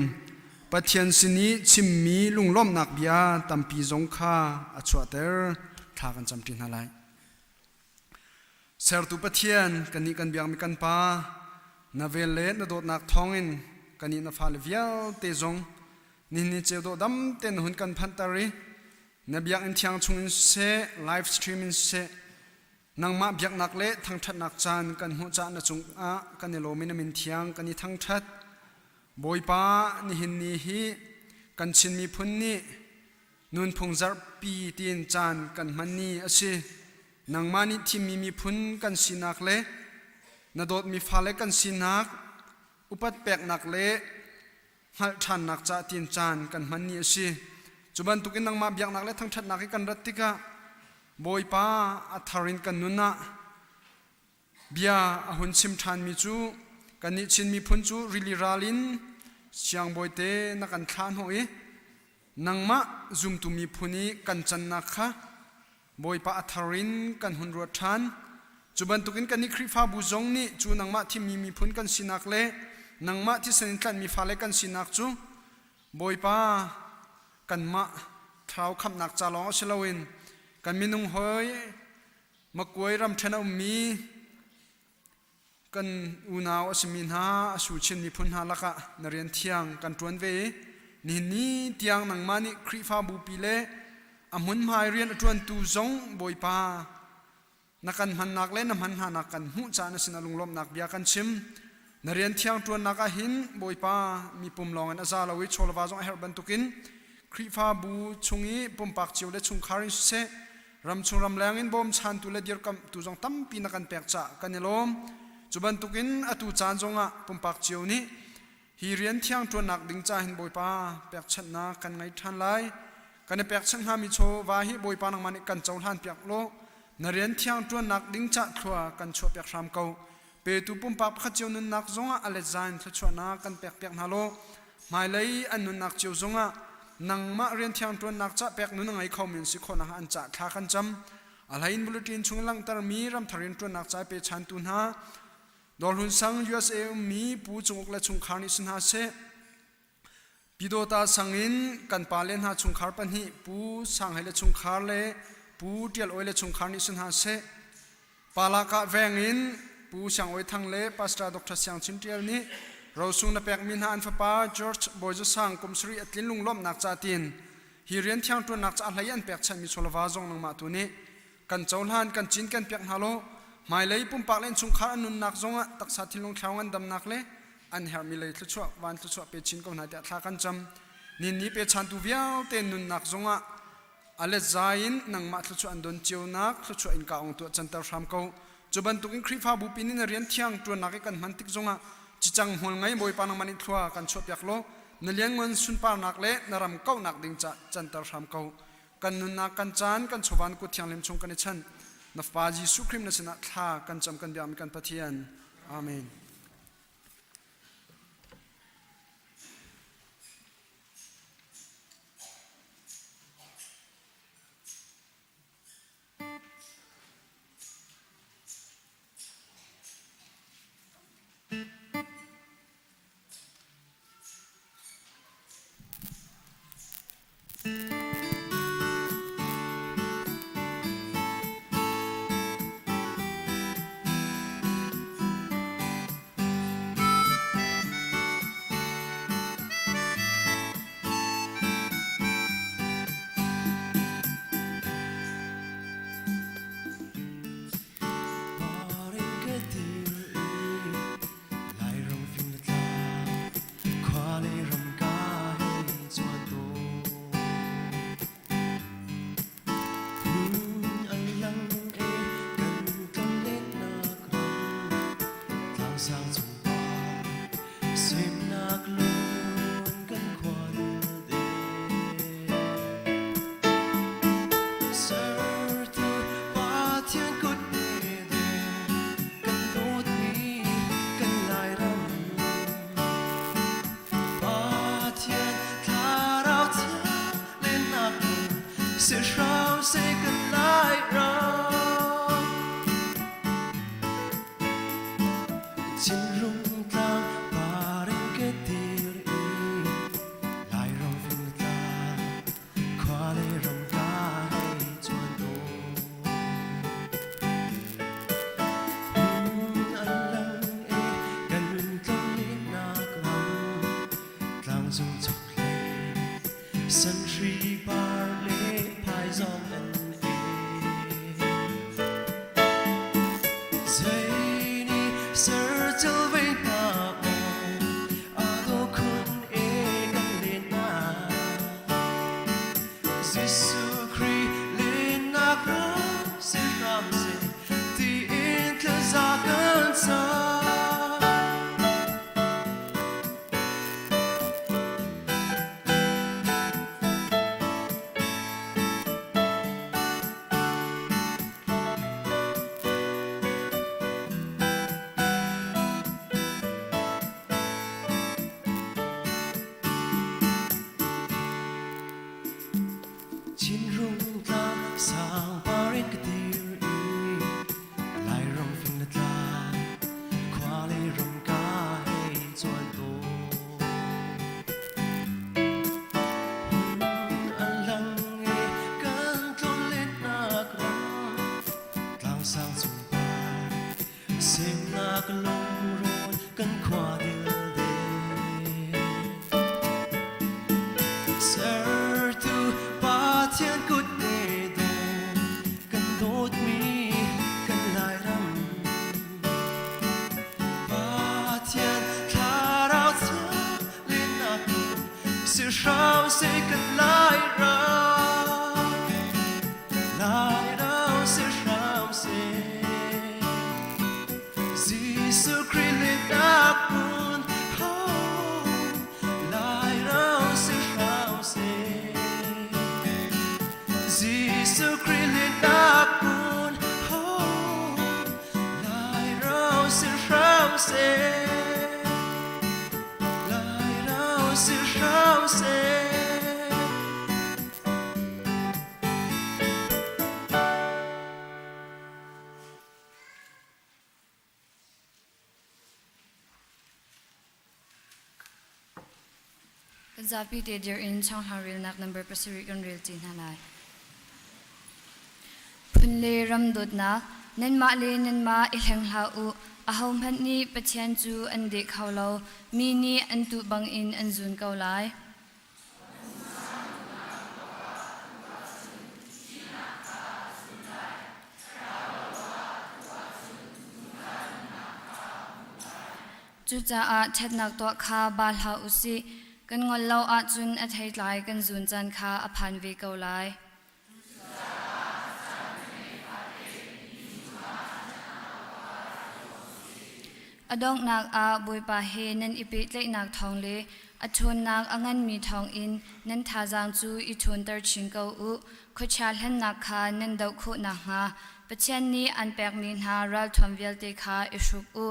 Pathian sin i chimmi lunglawmhnak bia tampi zong kha a chuahter. Thla kan camṭi hna lai. Sertu Pathian, kannih kan biakmi kan Pa, na vel le na dawtnak thawngin kannih na fale vialte zong nihin ni ceu dawh dam tein na hun kan phanhter i na biakinn thiang chungin siseh, live stream in siseh, Nangmah biaknak le thangṭhatnak caan kan hmuh caah na cungah kan i lawm i na min thiang kan i thangṭhat. Bawipa, nihin ni hi kan Chin miphun nih nunphung zarhpi tiin caan kan hman ni a si. Nangmah nih thimmi miphun kan sinak le na dawtmi fale kan sinak upat peknak le hngalh ṭhannak ca tiin caan kan hman ni a si. Cu bantukin nangmah biaknak le thangṭhatnak hi kan rat tikah Bawipa a thar in kan nun ah bia a hun chim ṭhanmi cu kannih Chin miphun cu rili ral in siangbawite na kan thlah hnawh i nangmah zumtu miphun i kan cannak kha Bawipa a thar in kan hun ruat ṭhan. Cu bantukin kannih Khrihfabu zong nih cu nangmah thimmi miphun kan sinak le nangmah thisen in tlanhmi fale kan sinak cu Bawipa kanmah thlarau khamhnak ca lawng si loin kan minung hawi Makuai ramṭhen a ummi kan unau a simi hna a su Chin miphun hna lakah na rian thiang kan ṭuan ve i nihin ni tiang nangmah nih Khrihfabu pi le a hmunhmai rian a ṭuantu zong Bawipa na kan hmannak le na hman hnanak kan hmuh caan a sinah lunglawmhnak bia kan chim. Na rian thiang ṭuannak ah hin Bawipa mi pum lawngin a za lo i chawleva zong a herh bantukin Khrihfabu chung i pumpak cio le chungkhar in siseh ramchung ramleng in bawmchantu le dirkamhtu zong tampi na kan pek caah kan i lawm. Cu bantukin atu caan zongah pumpak cio nih hi rian thiang ṭuannak ding ca hin Bawipa pekchanhnak kan ngei ṭhan lai. Kan i pekchanh hngami chawva hi Bawipa nangmah nih kan cohlan piak law na rian thiang ṭuannak ding ca thlua kan chuah piak hram ko. Petu pumpak pakhat cio nunnak zongah a let za in thluachuahnak kan pek piak hna law hmailei an nunnak cio zongah nangmah rian thiang ṭuannak ca pek nun a ngei khomi an si khawh nakhnga an cah thla kan cam. A hlei in bulletin chung langhtermi ramthar rian ṭuannak ca pe chantu hna Dawrhlun sang USA ummi Pu Cung Uk le chungkhar nih si hna seh. Pyidawta sang in kan pale hna chungkhar pahnih Pu Sang Hei le chungkhar le Pu Ṭial Awi le chungkhar nih si hna seh. Palakah veng in Pu Siang Awi Thang le Pastor Dr. Siang Chin Ṭial nih rosung na pekmi hna an fapa George Bawi Za Sang kum sarih a tlin lunglawmhnak ca tiin hi rian thiang ṭuannak ca hlei an pekchanhmi chawleva zong nangmah tu nih kan cohlan kan cin kan piak hna law hmailei pumpak le innchungkhar an nunnak zongah taksa thinlung thlau ngandamnak le an herhmi lei thluachuah van thluachuah pe chin ko hna tiah thla kan cam nin ni pe chantu vialte nunnak zongah alet zai in nangmah thluachuah an don cionak thluachuah in ka ong tuah canter hram ko cu bantukin Khrihfabu pin in rian thiang ṭuannak i kan hman tik zongah cicang hmual ngei Bawipa nangmah nih thlua kan chuah piak law na lianngan sunparnak le na ram kauhnak ding ca canter hram ko kan nunnak kan caan kan chawvan kut thianghlim chung kan i chanh na Fapa Jesuh Khrih na sinah thla kan cam kan biakmi kan Pathian amen. Paring ka dir i Lairam fing le tlang khua le ram ka hei chuan tawn. Hmun an lang e kan tlonlennak ram tlangsang cung par semnak lun kan khual te. Sertu Pathian kut ne kan dawtmi kan Lairam Pathian thlarau thiang lennak in si hram seh kan Lairam Chinrung tlang par in ka dir i Lairam fing le tlang khua le ram ka hei chuan tawn. Hmun an lang e kan tlonlennak ram tlangzung chokhlei sanhri par le phaizawng an e. Zei nih sercel ve hna maw aa dawh khun e kan len na. Jesuh Khrih lennak ram si hram seh. Tlangsang cung par semnak lungrawn kan khua dilde Sertu Pathian kut ne dawh kan dawtmi kan Lairam Pathian thlarau thiang lennak si hram seh kan Lairam Lairam si hram seh Jesuh Khrih lennak hmun Lairam si hram seh Jesuh Khrih lennak hmun Lairam si hram seh Lairam si hram seh. Kan zapi te dir in chawngthlang relnak number pasarih kan rel ti hna lai. Phun le ram dawtnak, nanmah le nanmah i hleng hlah u. Ahohmanh nih Pathian cu an deh kho lo, mi nih an tuh bangin an zun ko lai. Cucaah ṭhatnak tuah kha ba hlah u sih. Kan ngol lo ahcun a theitlai kan zun caan kha a phan ve ko lai. A donghnak ah Bawipa he nan i pehtlaihnak thawng le a ṭhawnnak a nganmi thawngin nan thazaang cu i ṭhawnter chin ko u. Khuachia hlennak kha nan doh khawh nakhnga Pathian nih an pekmi hna ralthuam vialte kha i hruk u.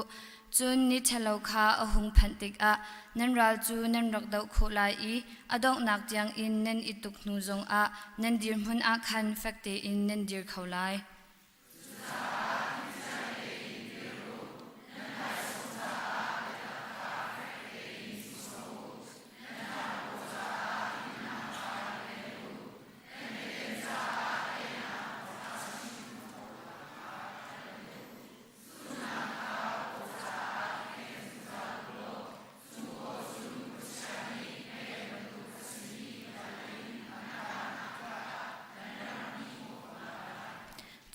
Cun ni ṭhalo kha a hung phanh tikah nan ral cu nan rak doh khawh lai i a donghnak tiangin nan i tuk hnu zongah nan dirhmun ah khan fek tein nan dir kho lai.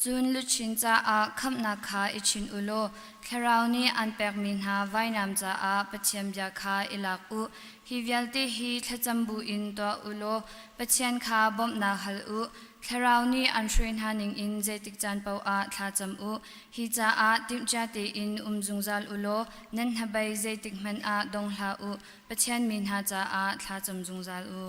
Cun luchin caah khamhnak kha i chin u law Thlarau nih an pekmi hna vainam caah Pathian bia kha i lak u. Hi vialte hi thlacam buin tuah u law Pathian kha bawmhnak hal u. Thlarau nih an hruai hna ningin zeitik caan paoh ah thla cam u. Hi caah timhcia tein um zungzal u law nan hnabei zeitik hmanh ah dong hlah u. Pathian mi hna caah thla cam zungzal u.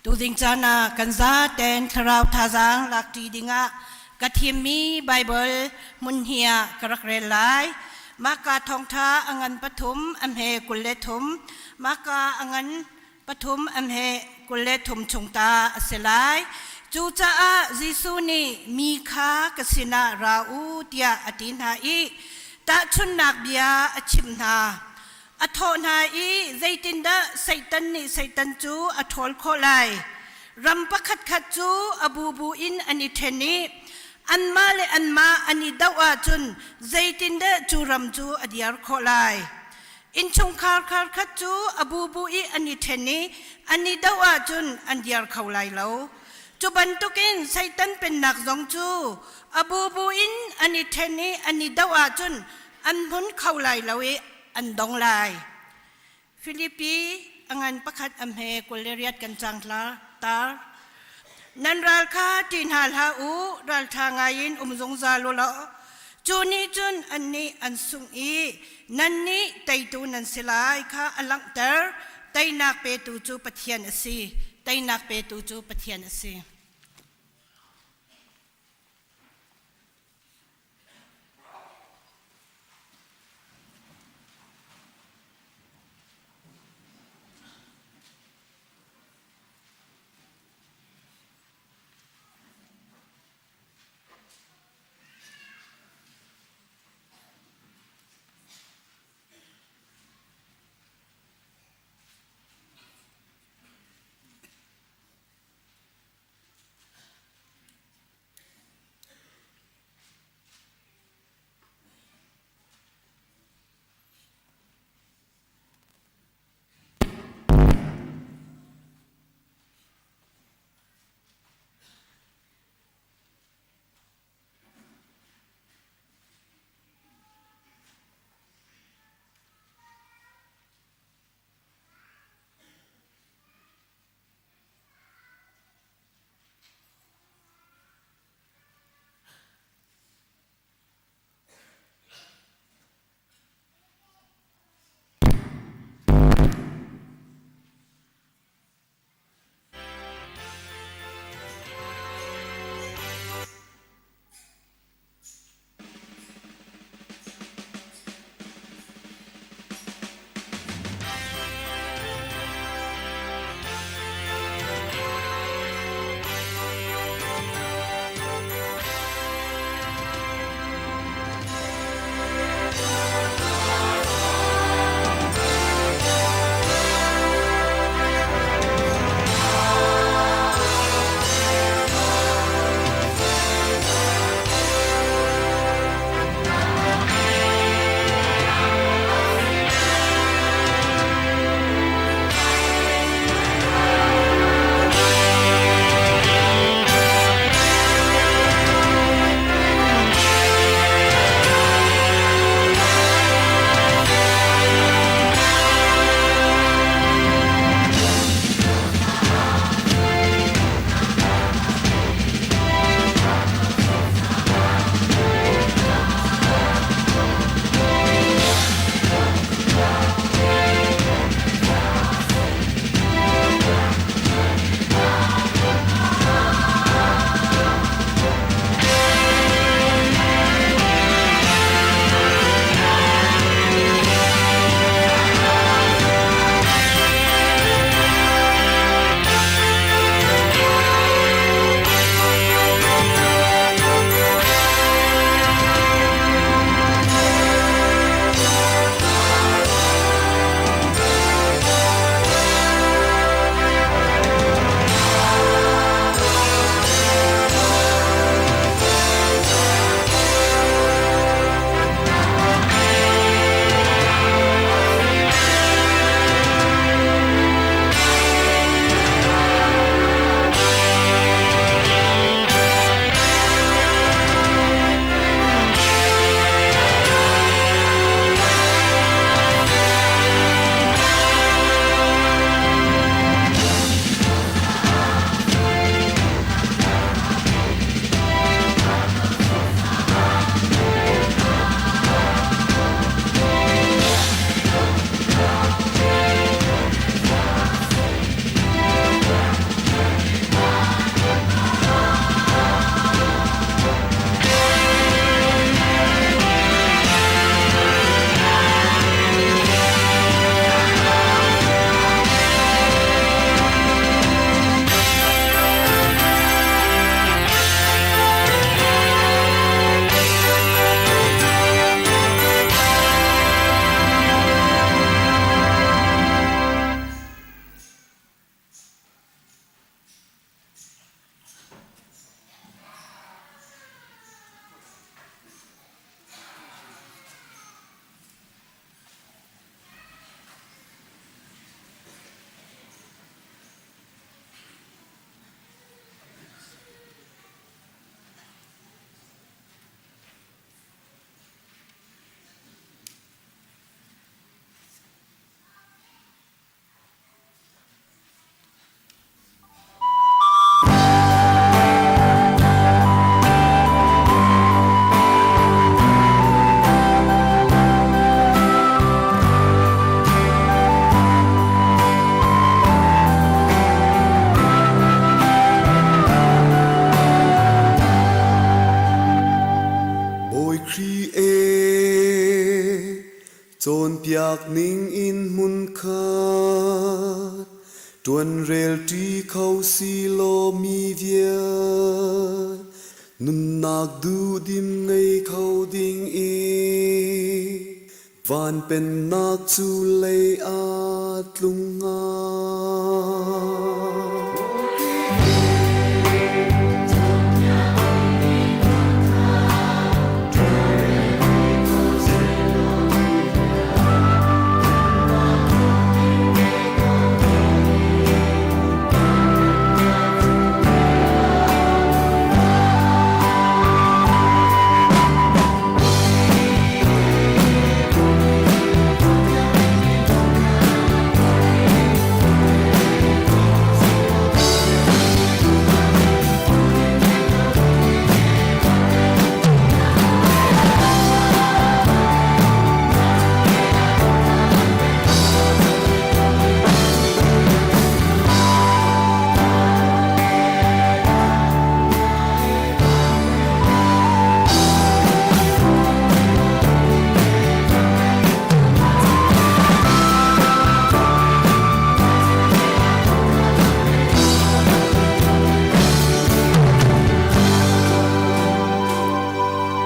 Tuzing caan ah kan zaten thlarau thazaang lakṭi dingah ka thimmi Baibal hmun hi ah ka rak rel lai. Mahka thawngṭha a ngan pathum a hme 23, mahka a ngan pathum a hme 23 chung ta a si lai. Cucaah Jesuh nih mi kha ka sinah ra u tiah a ti hna i tahchunhnak bia a chimh hna. A thawh hna i zeitindah Satan nih Satan cu a ṭhawl khawh lai? Ram pakhatkhat cu a bubu in an i ṭhen i anmah le anmah an i doh ahcun zeitindah cu ram cu a diar khawh lai? Innchungkhar kharkhat cu a bubu i an i ṭhen i an i doh ahcun an diar kho lai lo. Cu bantukin Satan pennak zong cu a bubu in an i ṭhen i an i doh ahcun an hmun kho lai lo i an dong lai. Filipi a ngan pakhat a hme 28 kan cang tar. Nan ral kha ṭih hna hlah u, ralṭha ngaiin um zungzal u law cu nih cun annih an sungh i nannih teitu nan si lai kha a langhter. Teinak petu cu Pathian a si. Teinak petu cu Pathian a si. Biak ning in hmunkhat ṭuanrel ṭi kho silaw mi vial nunnak duhdim ngei kho ding i van pennak cu lei ah tlung hnga.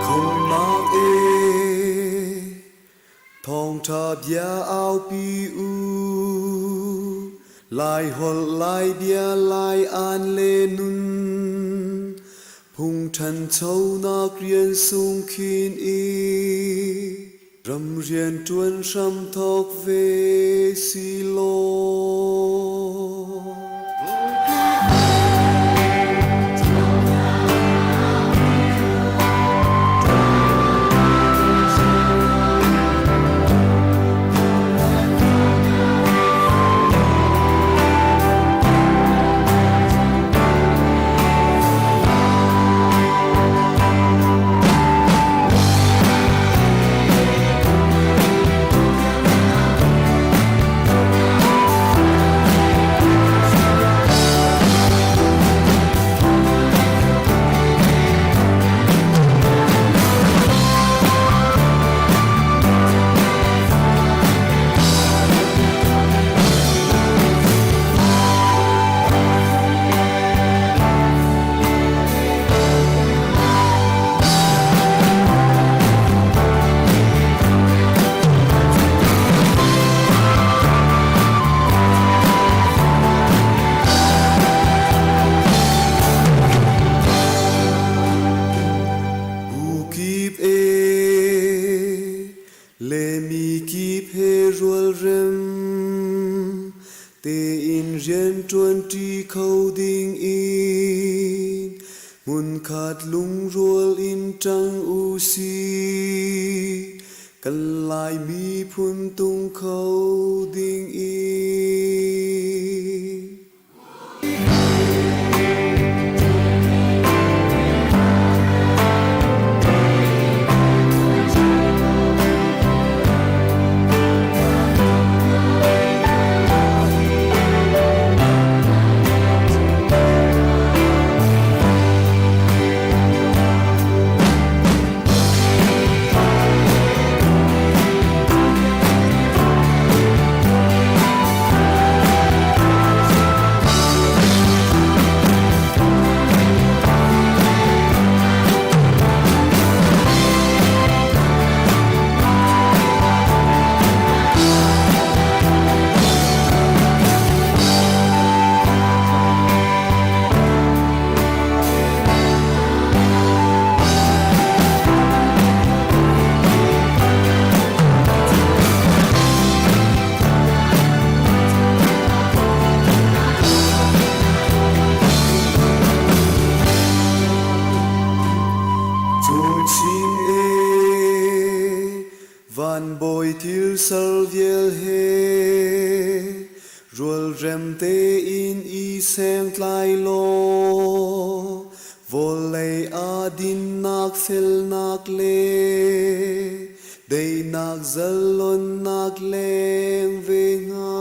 Khomnak e thawngṭha bia aupi u Lai holh Lai bia Lai an le nun phung ṭhanchonak rian sung khin i ram rian ṭuan hram thawk ve si law. Bukip e le mi kip he rualrem tein rianṭuanṭi kho ding in hmunkhat lungrual in ṭang u sih. Kan Lai miphun tung kho ding in. Cungchin e van bawi thil sal vial he rualrem tein i sengtlai law vawlei ah dinnak felnak le daihnak zalonnak leng ve hnga.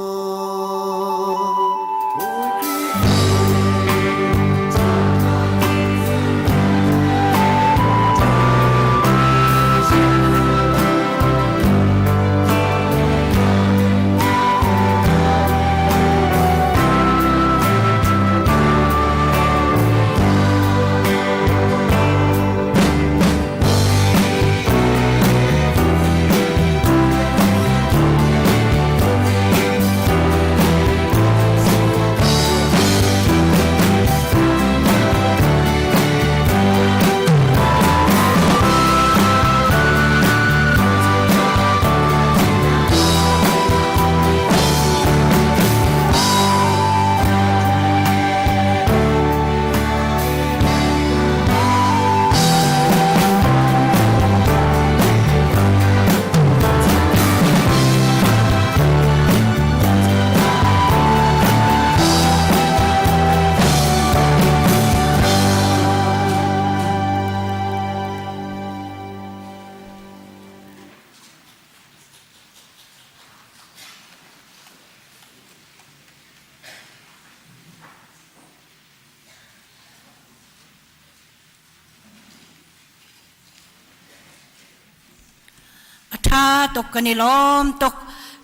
tha tuk kan i lawm tuk.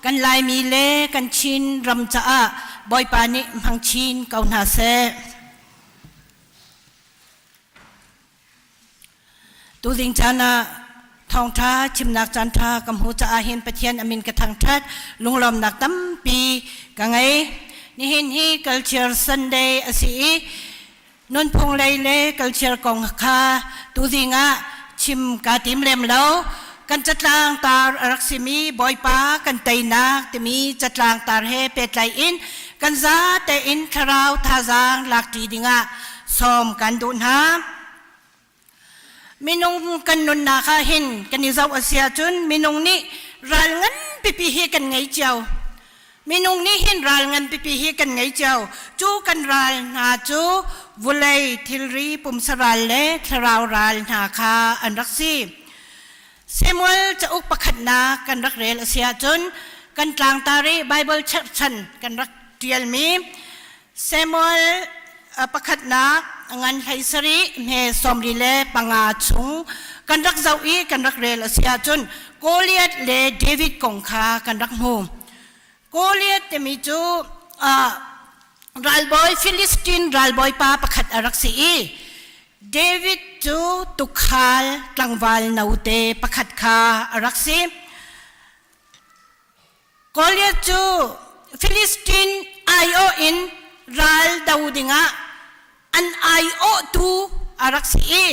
Kan Laimi le kan Chin ram caah Bawipa nih hmang chin ko hna seh. Tuzing caan ah thawngṭha chimnak caanṭha ka hmu caah hin Pathian a min ka thangṭhat lunglawmnak tampi ka ngei. Nihin hi Culture Sunday a si i nunphung lei le culture kong kha tuzing ah chim kaa tim lem lo. Kan catlang tar a rak simi Bawipa kan teinak timi catlang tar he pehtlai in kan zate in thlarau thazaang lakṭi dingah sawm kan duh hna. Minung kan nunnak ah hin kan i zoh a si ahcun minung nih ral ngan pipi hi kan ngei cio. Minung nih hin ral ngan pipi hi kan ngei cio. Cu kan ral hna cu vulei thilri pumsa ral le thlarau ral hna kha an rak si. Samuel cauk pakhatnak kan rak rel a si ahcun kan tlangtar i Bible cherhchan kan rak ṭialmi Samuel pakhatnak ngan hlei sarih hme sawmli le panga chung kan rak zoh i kan rak rel a si ahcun Goliath le David kong kha kan rak hmu. Goliath timi cu ralbawi Philistine ralbawi pa pakhat a rak si i David cu tukhal tlangval note pakhat kha a rak si. Goliath cu Philistine aiawh in ral do dingah an aiawhtu a rak si i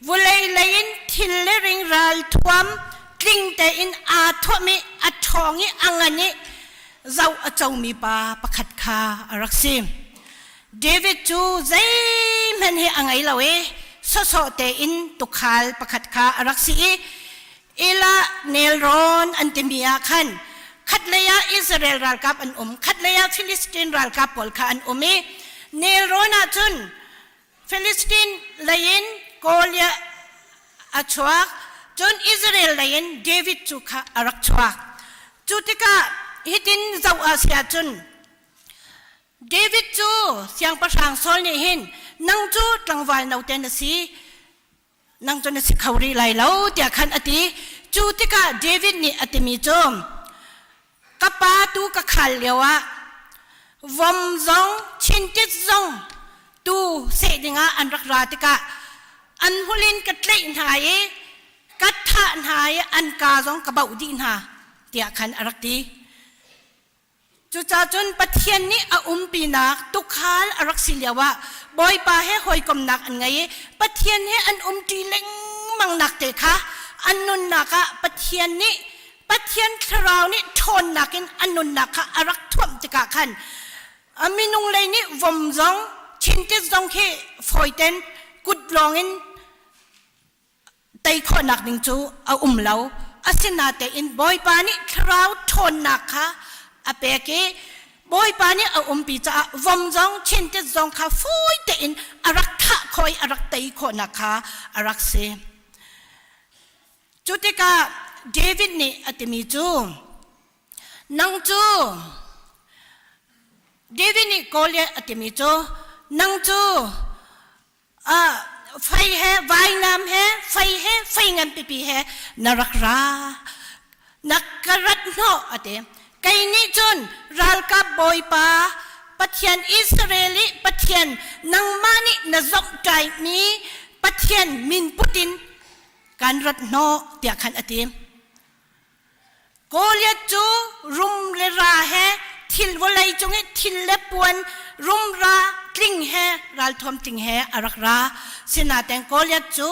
vulei lei in thil le ring ral thuam tling tein aa thuam i a ṭhawng i a ngan i zoh a comi pa pakhat kha a rak si. David cu zeihmanh hi a ngei lo i sawsawh tein tukhal pakhat kha a rak si i Elah nelrawn an timi ah khan khatlei ah Israel ralkap an um khatlei ah Philistine ralkap pawl kha an um i nelrawn ah cun Philistine lei in Goliath a chuak cun Israel lei in David cu kha a rak chuak cu tikah hitin zoh ah si ahcun David cu siangpahrang Saul nih hin nang cu tlangval note na si nang cu na si kho rih lai lo tiah khan a ti cu tikah David nih a timi cu ka pa tu ka khal lio ah vom zong chintit zong tu seh dingah an rak ra tikah an hul in ka tlaih hna i ka thah hna i an ka zong ka bauh dih hna tiah khan a rak ti Cucacun Pathian nih a umpinak tukhal a rak si lioah Bawipa he hawikomnak an ngei i Pathian he an umṭi lengmang nak te kha an nunnak ah Pathian nih Pathian thlarau nih ṭhawnnak in an nunnak kha a rak thuamh tikah khan a minung lei nih vom zong chintit zong khi fawiten kut lawngin tei khawhnak ding cu a um lo. Asinatein Bawipa nih thlarau ṭhawnnak kha a pek i Bawipa nih a umpi caah vom zong chintit zong kha fawi tein a rak thah khawh i a rak tei khawhnak kha a rak si. Cu tikah David nih a timi cu nang cu David nih Goliath a timi cu nang cu fei he vainam he fei he fei ngan pipi he na rak ra na ka rat hnawh a ti kei nih cun ralkap bawipa Pathian Israel i Pathian nangmah nih na zomhtaihmi Pathian min put in kan rat hnawh tiah khan a ti Goliath cu rum le ra he thil vawlei cung i thil le puan rumra tling he ralthuam tling he a rak ra. Sinain Goliath cu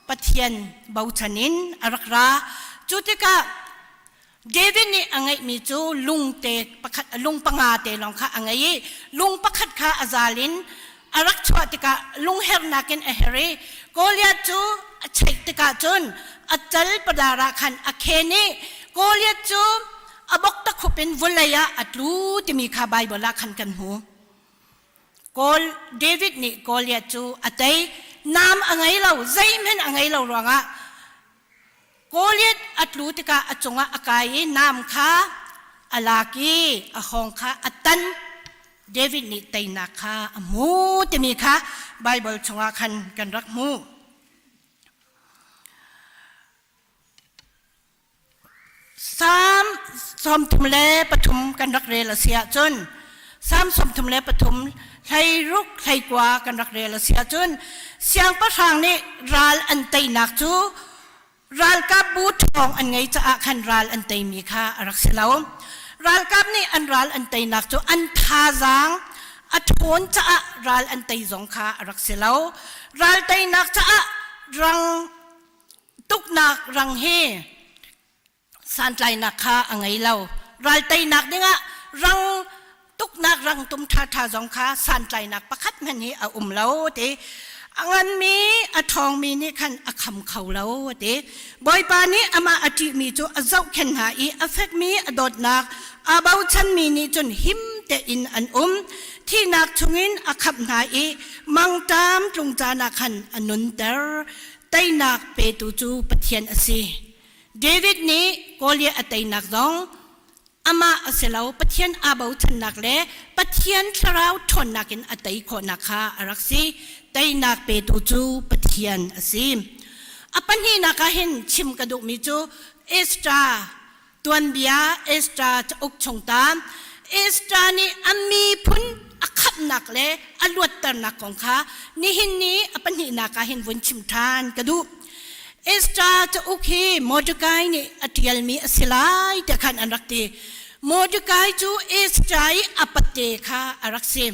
Pathian bochan in a rak ra. Cu tikah David nih a ngeihmi cu lungte pakhat lung panga te lawng kha a ngei i lung pakhat kha a zal in a rak chuah tikah lunghernak in a her i Goliath cu a cheih tikah cun a cal padar ah khan a khen i Goliath cu a bok takhup in vawlei ah a tlu timi kha Baibal ah khan kan hmu. Kawl David nih Goliath cu a tei nam a ngei lo zeihmanh a ngei lo ruangah Goliath a tlu tikah a cungah a kai i nam kha a lak i a hawng kha a tan. David nih teinak kha a hmu timi kha Baibal chungah khan kan rak hmuh. Salm 33 kan rak rel a si ahcun Salm 33 hleiruk hleikua kan rak rel a si ahcun siangpahrang nih ral an teinak cu ralkap bu ṭhawng an ngei caah khan ral an teimi kha a rak si lo. Ralkap nih an ral an teinak cu an thazaang a ṭhawn caah ral an tei zong kha a rak si lo. Ral teinak caah rang tuknak rang hi santlainak kha a ngei lo. Ral teinak dingah rang tuknak rangtum ṭhaṭha zong kha santlainak pakhat hmanh hi a um lo ti. A nganmi a ṭhawngmi nih khan a kham kho lo ti. Bawipa nih amah a ṭihmi cu a zohkhenh hna i a fekmi a dawtnak aa bochanmi nih cun him tein an um. Thihnak chungin a khamh hna i mangṭam tlung caan ah khan a nunter. Teinak petu cu Pathian a si. David nih Goliath a teinak zong amah a si lo Pathian aa bochannak le Pathian thlarau ṭhawnnak in a tei khawhnak kha a rak si. Teinak petu cu Pathian a si. A pahnihnak ah hin chim ka duhmi cu Esther tuanbia Esther cauk chung ta Esther nih a miphun a khamhnak le a luatternak kong kha nihin ni a pahnihnak ah hin vun chim ṭhan ka duh. Esther cauk hi Mordecai nih a ṭialmi a si lai tiah khan an rak ti. Mordecai cu Esther i a pate kha a rak si.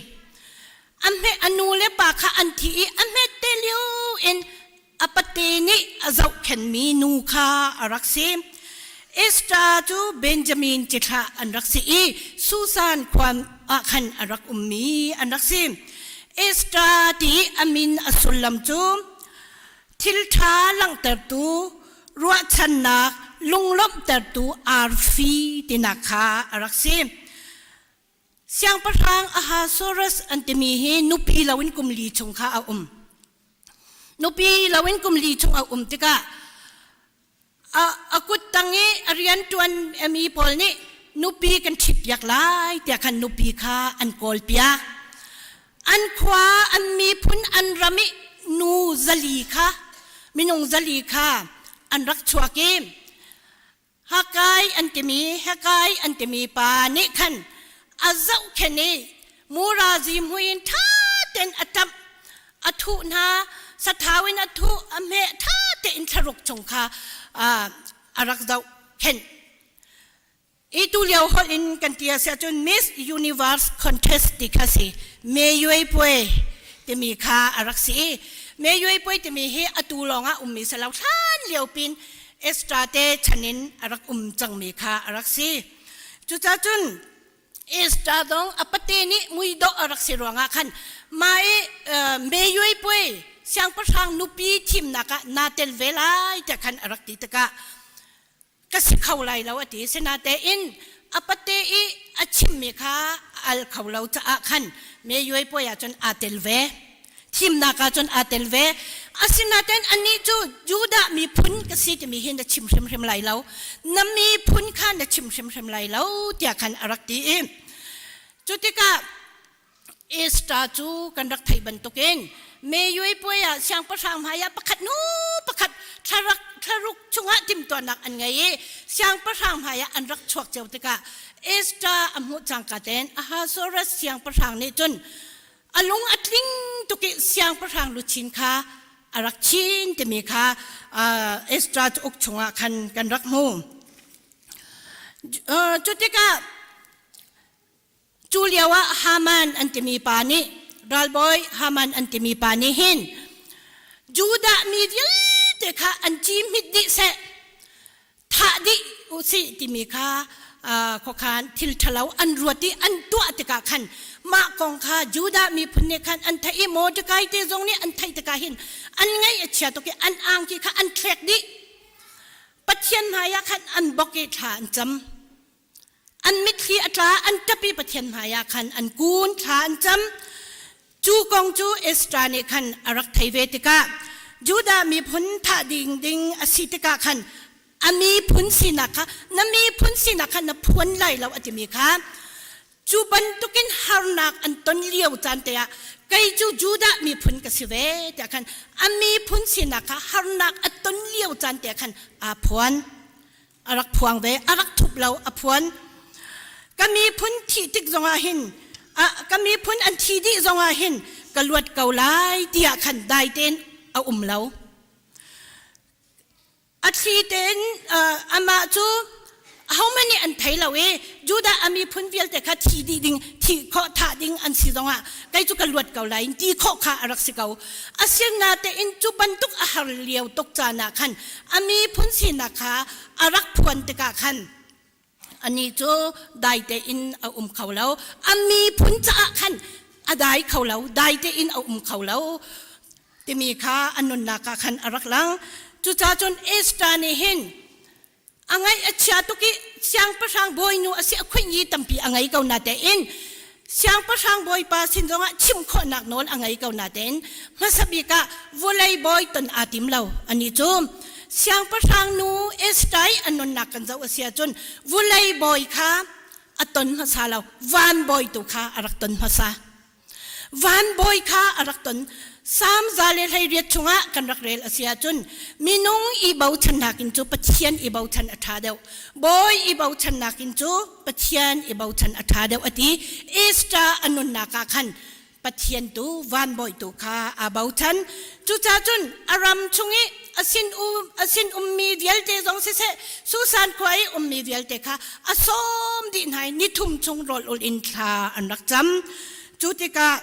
A hme a nu le pa kha an thi i a hmete lio in a pate nih a zohkhenhmi nu kha a rak si. Esther cu Benjamin cithlah an rak si i Susan khua ah khan a rak ummi an rak si. Esther ti a min a sullam cu thil ṭha langhtertu ruahchannak lunglawmhtertu arfi tinak kha a rak si. Siangpahrang Ahasuerus an timi hi nupi loin kum li chung kha a um. Nupi loin kum li chung a um tikah a, a kut tang i a rianṭuan mi pawl nih nupi kan ṭhitpiak lai tiah khan nupi kha an kawlpiak. An khua, an miphun, an ram i nu zali kha minung zali kha an rak chuak i Hakai an timi Hakai an timi pa nih khan a zohkhenh i mura zihmui in ṭha tein a ṭamh a thuh hna sathau in a thuh a hmeh ṭha tein thlaruk chung kha a rak zohkhenh i tu lio holh in kan ti a si ahcun Miss Universe Contest ti kha si Me Yue Puai timi kha a rak si i Me Yue Puai timi hi atu lawng ah ummi si lo hlan lio pin Ezra te chan in a rak um cangmi kha a rak si. Cucacun Ezra dong a pate nih muidawh a rak si ruangah khan mah i meyuai puai siangpahrang nupi thimnak ah naa tel ve lai tiah khan a rak ti tikah ka si kho lai lo a ti. Sinatein a pate i a chimmi kha al kho lo caah khan meyuai puai ah cun aa tel ve. Thimnak ah cun aa tel ve. Asinain anih cu Judah miphun ka si timi hi na chim hrimhrim lai lo. Na miphun kha na chim hrimhrim lai lo tiah khan a rak ti i cu tikah Esther cu kan rak theih bantukin Meyui puai ah siangpahrang hmaiah pakhat hnu pakhat thlarak thlaruk chungah timhtuahnak an ngei i siangpahrang hmaiah an rak chuak cio tikah Esther a hmuh cangka tein Ahasuerus siangpahrang nih cun a lung a tling tuk i siangpahrang luchin kha a rak chin timi kha Ezra uk chungah khan kan rak hmu. Cu tikah cu lio ah Haman an timi pa nih ralbawi Haman an timi pa nih hin Judah mi vialte kha an ci hmit dih seh thah dih usih timi kha khuakhan thil ṭhalo an ruat i an tuah tikah khan mah kong kha Judah miphun nih khan an theih i Mordecai te zong nih an theih tikah hin an ngaih a chia tuk i an angki kha an thlek dih Pathian hmaiah khan an bok i thla an cam An mitthli a tla, an ṭap i Pathian hmaiah khan an kun, thla an cam. Cu kong cu Ezra nih khan a rak thei ve tikah Judah miphun thah ding ding a si tikah khan a miphun sinak kha na miphun sinak kha na phuan lai lo a timi kha cu bantukin harnak an ton lio caan te ah kei cu Judah miphun ka si ve tiah khan a miphun sinak kha harnak a ton lio caan te khan aa phuan. A rak phuang ve, a rak thup lo, a phuan. Ka miphun thih tik zongah hin, ka miphun an thi dih zongah hin ka luat ko lai tiah khan dai tein a um lo. A thli tein amah cu ahohmanh nih an thei lo i Judah a miphun vialte kha thi dih ding, thi khawh thah ding an si zongah kei cu ka luat ko lai in ti khawh kha a rak si ko. Asinain cu bantuk a har lio tuk caan ah khan a miphun sinak kha a rak phuan tikah khan anih cu dai tein a um kho lo. A miphun caah khan a dai kho lo, dai tein a um kho lo timi kha a nunnak ah khan a rak lang. Cucaah cun Esther nih hin a ngaih a chia tuk i siangpahrang bawinu a si a khuih tampi a ngei ko na tein siangpahrang bawipa sin zongah chim khawhnak nawl a ngei ko na tein hmasa bik ah vawlei bawi ton aa tim lo ani cu siangpahrang nu Esther i a nunnak kan zoh a si ahcun vawlei bawi kha a ton hmasa lo van bawi tu kha a rak ton hmasa Van bawi kha a rak ton. Salm 118 chungah kan rak rel a si ahcun minung i bochannak in cu Pathian i bochan a ṭha deuh. Bawi i bochannak in cu Pathian i bochan a ṭha deuh a ti. Esther a nunnak ah khan Pathian tu van bawi tu kha aa bochan. Cucaah cun a ram chung i a sin a sin ummi vialte zong siseh Susan khua i ummi vialte kha a sawm dih hna i nithum chung rawl ul in thla an rak cam. Cu tikah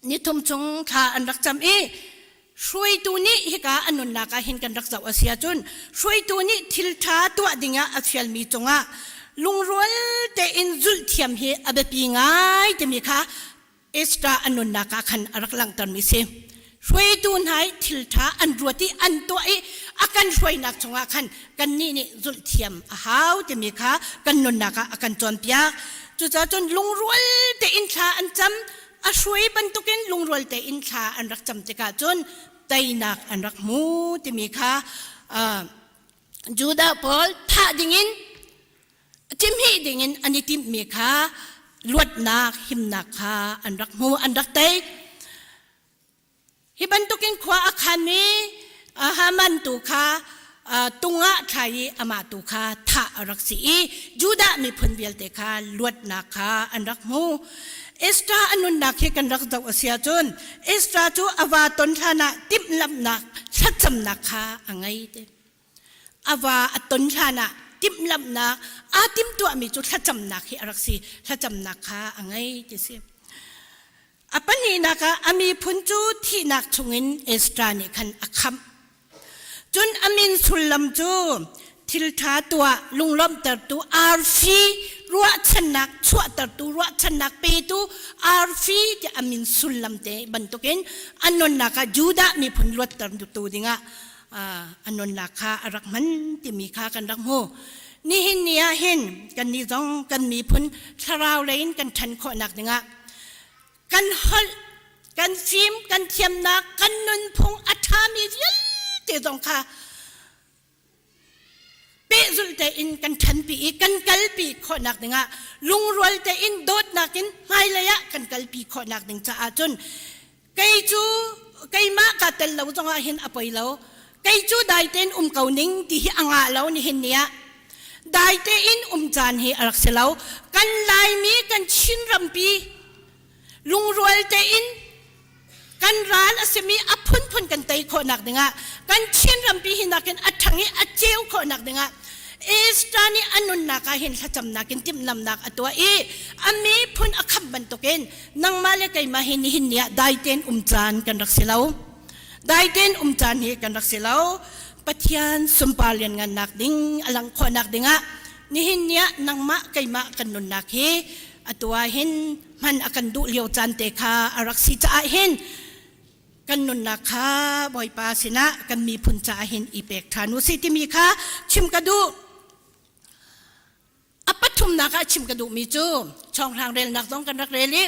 nithum chung thla an rak cam i hruaitu nih hika a nunnak ah hin kan rak zoh a si ahcun hruaitu nih thil ṭha tuah dingah a fialmi cungah lungrual tein zulh thiam hi a biapi ngai timi kha Esther a nunnak ah khan a rak langhtermi si. Hruaitu hna i thil ṭha an ruat i an tuah i a kan hruainak chungah khan kannih nih zulh thiam a hau timi kha kan nunnak ah a kan cawnpiak. Cucaah cun lungrual tein thla an cam, a hruai bantukin lungrual tein thla an rak cam tikah cun teinak an rak hmu timi kha Judah pawl thah dingin Cimhih dingin an i timhmi kha luatnak himnak kha an rak hmu an rak tei. Hi bantukin khua a khanmi Haman tu kha tung ah thlai i amah tu kha thah a rak si i Judah miphun vialte kha luatnak kha an rak hmu. Esther a nunnak hi kan rak zoh a si ahcun Esther cu a va ton hlan ah timhlamhnak thlacamnak kha a ngei te. A va a ton hlanah timhlamhnak aa timhtuahmi cu thlacamnak hi a rak si. Thlacamnak kha a ngei ti si. A pahnihnak ah a miphun cu thihnak chungin Ezra nih khan a khamh. Cun a min sullam cu thilṭha tuah lunglawmhtertu arfi ruahchannak chuahtertu ruahchannak petu arfi ti a min sullam te bantukin a nunnak ah Judah miphun luattertu dingah a nunnak kha a rak hman timi kha kan rak hmu. Nihin ni ah hin kannih zong kan miphun thlarau lei in kan ṭhan khawhnak dingah kan holh, kan fim, kan thiamnak, kan nunphung a ṭhami vialte zong kha pehzulh tein kan ṭhanpi i kan kalpi khawhnak dingah lungrual tein dawtnak in hmailei ah kan kalpi khawhnak ding caah cun Kei cu keimah kaa tel lo zongah hin a poi lo. Kei cu dai tein um ko ning ti hi a ngah lo nihin ni ah. Dai tein um caan hi a rak si lo. Kan Laimi kan Chin rampi lungrual tein kan ral a simi a phunphun kan tei khawhnak dingah kan Chin rampi hi nakin a ṭhang i a ceu khawhnak dingah Esther nih a nunnak ah hin thlacamnak in timhlamnak a tuah i a miphun a khamh bantukin nangmah le keimah hi nihin ni ah dai tein um caan kan rak si lo. Dai tein um caan hi kan rak si lo. Pathian sunpar lianngannak ding a langh khawhnak dingah nihin ni ah nangmah keimah kan nunnak hi atu ah hin hman a kan duh lio caan te kha a rak si caah hin kan nunnak kha Bawipa sinah kan miphun caah hin i pek ṭhan u sih timi kha chim ka duh. A pathumnak ah chim ka duhmi cu chawnghrang relnak zong kan rak rel i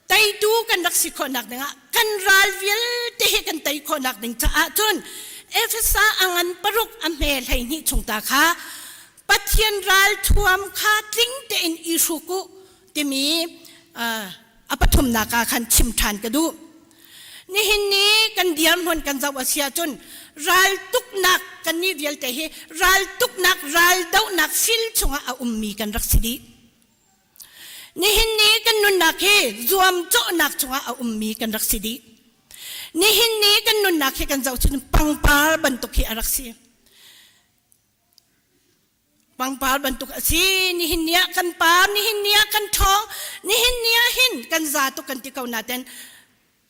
teitu kan rak si khawhnak dingah kan ral vialte hi kan tei khawhnak ding caah cun Efesa a ngan paruk a hme 12 chung ta kha Pathian ral thuam kha tling tein i hruk u timi a pathumnak ah khan chim ṭhan ka duh. Nihin ni kan dirhmun kan zoh a si ahcun Raltuknak kannih vialte hi raltuknak raldohnak fil chungah a ummi kan rak si dih. Nihin ni kan nunnak hi zuamcawhnak chungah a ummi kan rak si dih. Nihin ni kan nunnak hi kan zoh cun pangpar bantuk hi a rak si. Pangpar bantuk a si. Nihin ni ah kan par, nihin ni ah kan ṭhawng, nihin ni ah hin kan za tuk kan ti ko naten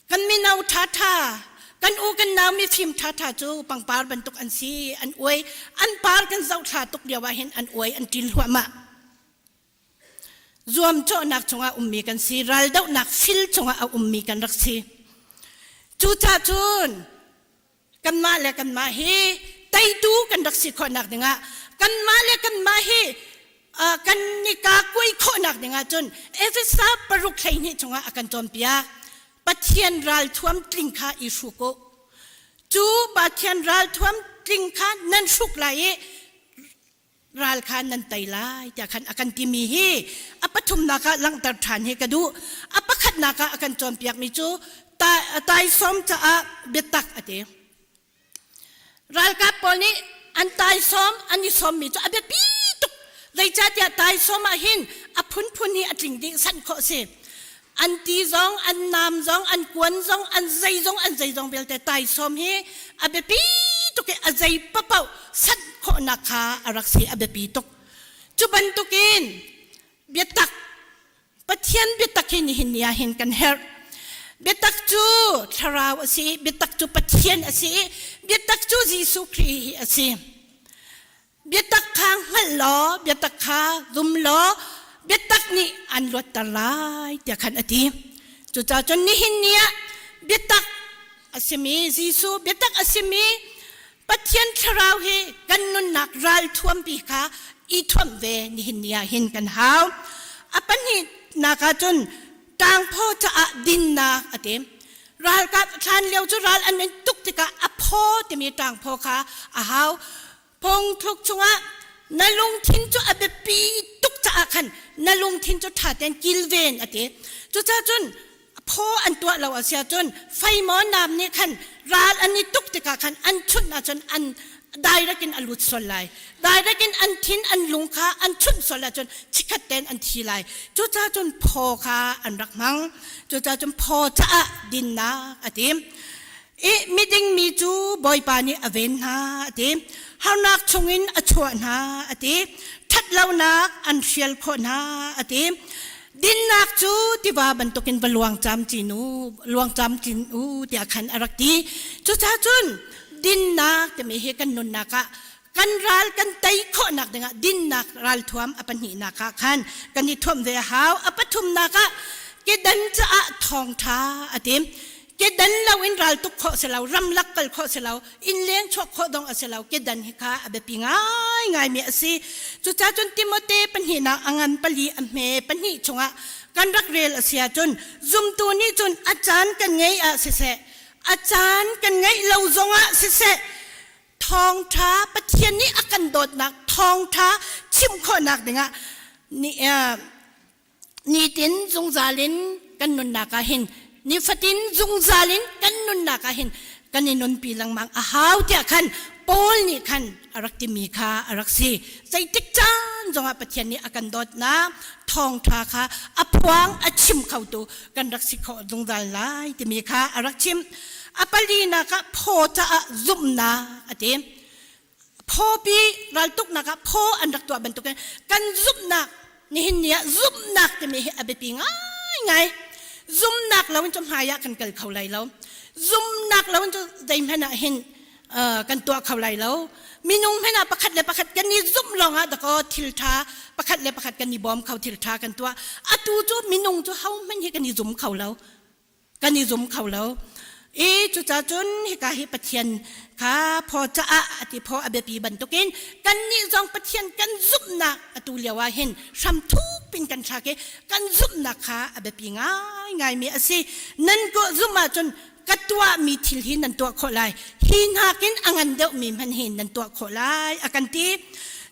kan mino ṭhaṭha, kan u kan nau mifim ṭhaṭha cu pangpar bantuk an si. An uai, an par kan zohthla tuk lio ah hin an uai, an ṭil hluahmah. Zuamcawhnak chungah ummi kan si, raldohnak fil chungah a ummi kan rak si. Cucaah cun kanmah le kanmah hi teitu kan rak si khawhnak dingah kanmah le kanmah hi kan i kakuai khawhnak dingah cun Efesa paruk 12 chungah a kan cawnpiak. Pathian ralthuam tling kha i hruk u. Cu Pathian ralthuam tling kha nan hruk lai i ral kha nan tei lai tiah khan a kan timi hi a pathumnak ah langhter ṭhan hi ka duh. A pakhatnak ah a kan cawnpiakmi cu taisawm caah biatak a ti. Ralkap pawl nih an taisawm an i sawmmi cu a biapi tuk. Zeicahtiah taisawm ah hin a phunphun hi a tling dih sanh khawh a si. An ti zong, an nam zong, an kuan zong, an zei zong, an zei zong vialte taisawm hi a biapi tuk i a zei papaoh sanh khawhnak kha a rak si a biapi tuk. Cu bantukin biatak Pathian biatak hi nihin ni ah hin kan herh. Biatak cu thlarau a si, biatak cu Pathian a si, biatak cu Jesuh Khrih hi a si. Biatak kha hngalh law, biatak kha zum law, biatak nih an luatter lai tiah khan a ti. Cucaah cun nihin ni ah biatak a simi Jesuh biatak a simi Pathian thlarau hi kan nunnak ralthuampi kha i thuamh ve nihin ni ah hin kan hau. A pahnihnak ah cun ṭangphaw caah dinnak a ti. Ralkap hlan lio cu ral an in tuk tikah a phaw timi ṭangphaw kha a hau. Phungthluk chungah na lungthin cu a biapi tuk caah khan na lungthin cu ṭha tein kilven a ti. Cucaah cun phaw an tuah lo a si ahcun fei maw nam nih khan ral an i tuk tikah khan an chunh ahcun an direct in a lut sual lai. Direct in an thin an lung kha an chunh sual ahcun chikkhat tein an thi lai. Cucaah cun phaw kha an rak hmang. Cucaah cun phaw caah dinnak a ti. I miding mi cu Bawipa nih a ven hna a ti. Harnak chungin a chuah hna a ti. Ṭhatlonak an hrial khawh hna a ti. Dinnak cu tiva bantukin va luang camcin u, luang camcin u tiah khan a rak ti. Cucaah cun dinnak timi hi kan nunnak ah kan ral kan tei khawhnak dingah dinnak ralthuam a pahnihnak ah khan kan i thuamh ve a hau. A pathumnak ah kedan caah thawngṭha a ti. Kedan loin ral tuk khawh si lo, ramlak kal khawh si lo, innleng chuak khawh dong a si lo. Kedan hi kha a biapi ngaingaimi a si. Cucaah cun Timote pahnihnak a ngan pali a hme pahnih chungah kan rak rel a si ahcun zumtu nih cun a caan kan ngeih ah siseh, a caan kan ngeih lo zongah siseh, thawngṭha Pathian nih a kan dawtnak thawngṭha chim khawhnak dingah ni, nitin zungzal in kan nunnak ah hin nifatin zungzal in kan nunnak ah hin kan i nunpi lengmang a hau tiah khan Paul nih khan a rak timi kha a rak si. Zeitik caan zongah Pathian nih a kan dawtnak thawngṭha kha a phuang a chim khotu kan rak si khawh zungzal lai timi kha a rak chim. A palinak ah phaw caah zumhnak a ti. Phawpi raltuknak ah phaw an rak tuah bantukin kan zumhnak nihin ni ah zumhnak timi hi a biapi ngaingai. Zumhnak lo in cu hmai ah kan kal kho lai lo. Zumhnak lo in cu zeihmanh ah hin kan tuah kho lai lo. Minung hmanh ah pakhat le pakhat kan i zumh lawng ah dakaw thil ṭha pakhat le pakhat kan i bawm kho thil ṭha kan tuah. Atu cu minung cu hohmanh hi kan i zum kho lo. Kan i zum kho lo. I cucaah cun hika hi Pathian kha phaw caah a ti phaw a biapi bantukin kannih zong Pathian kan zumhnak atu lio ah hin hram thuk pin kan thlak i kan zumhnak kha a biapi ngaingaimi a si. Nan ko zumh ahcun ka tuahmi thil hi nan tuah khawh lai. Hi nakin a ngan deuhmi hmanh hi nan tuah khawh lai a kan ti.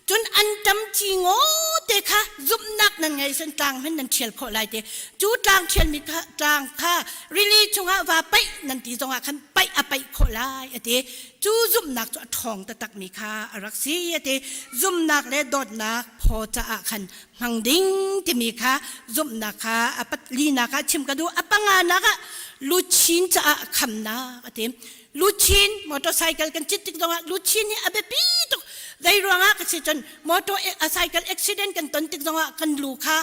Cun an ṭam ci ngaw te kha zumhnak nan ngei sen tlang hman nan ṭhial khawh lai te. Cu tlang ṭhialmi kha tlang kha rili chungah va paih nan ti zongah khan paih a paih khawh lai a ti. Cu zumhnak cu a ṭhawng taktakmi kha a rak si a ti. Zumhnak le dawtnak phaw caah khan hmang ding timi kha zumhnak kha a linak ah chim ka duh. A panganak ah luchin caah khamnak a ti. Luchin motorcycle kan cit tik zongah luchin hi a biapi tuk. Zei ruangah ka si cun motor cycle accident kan ton tik zongah kan lu kha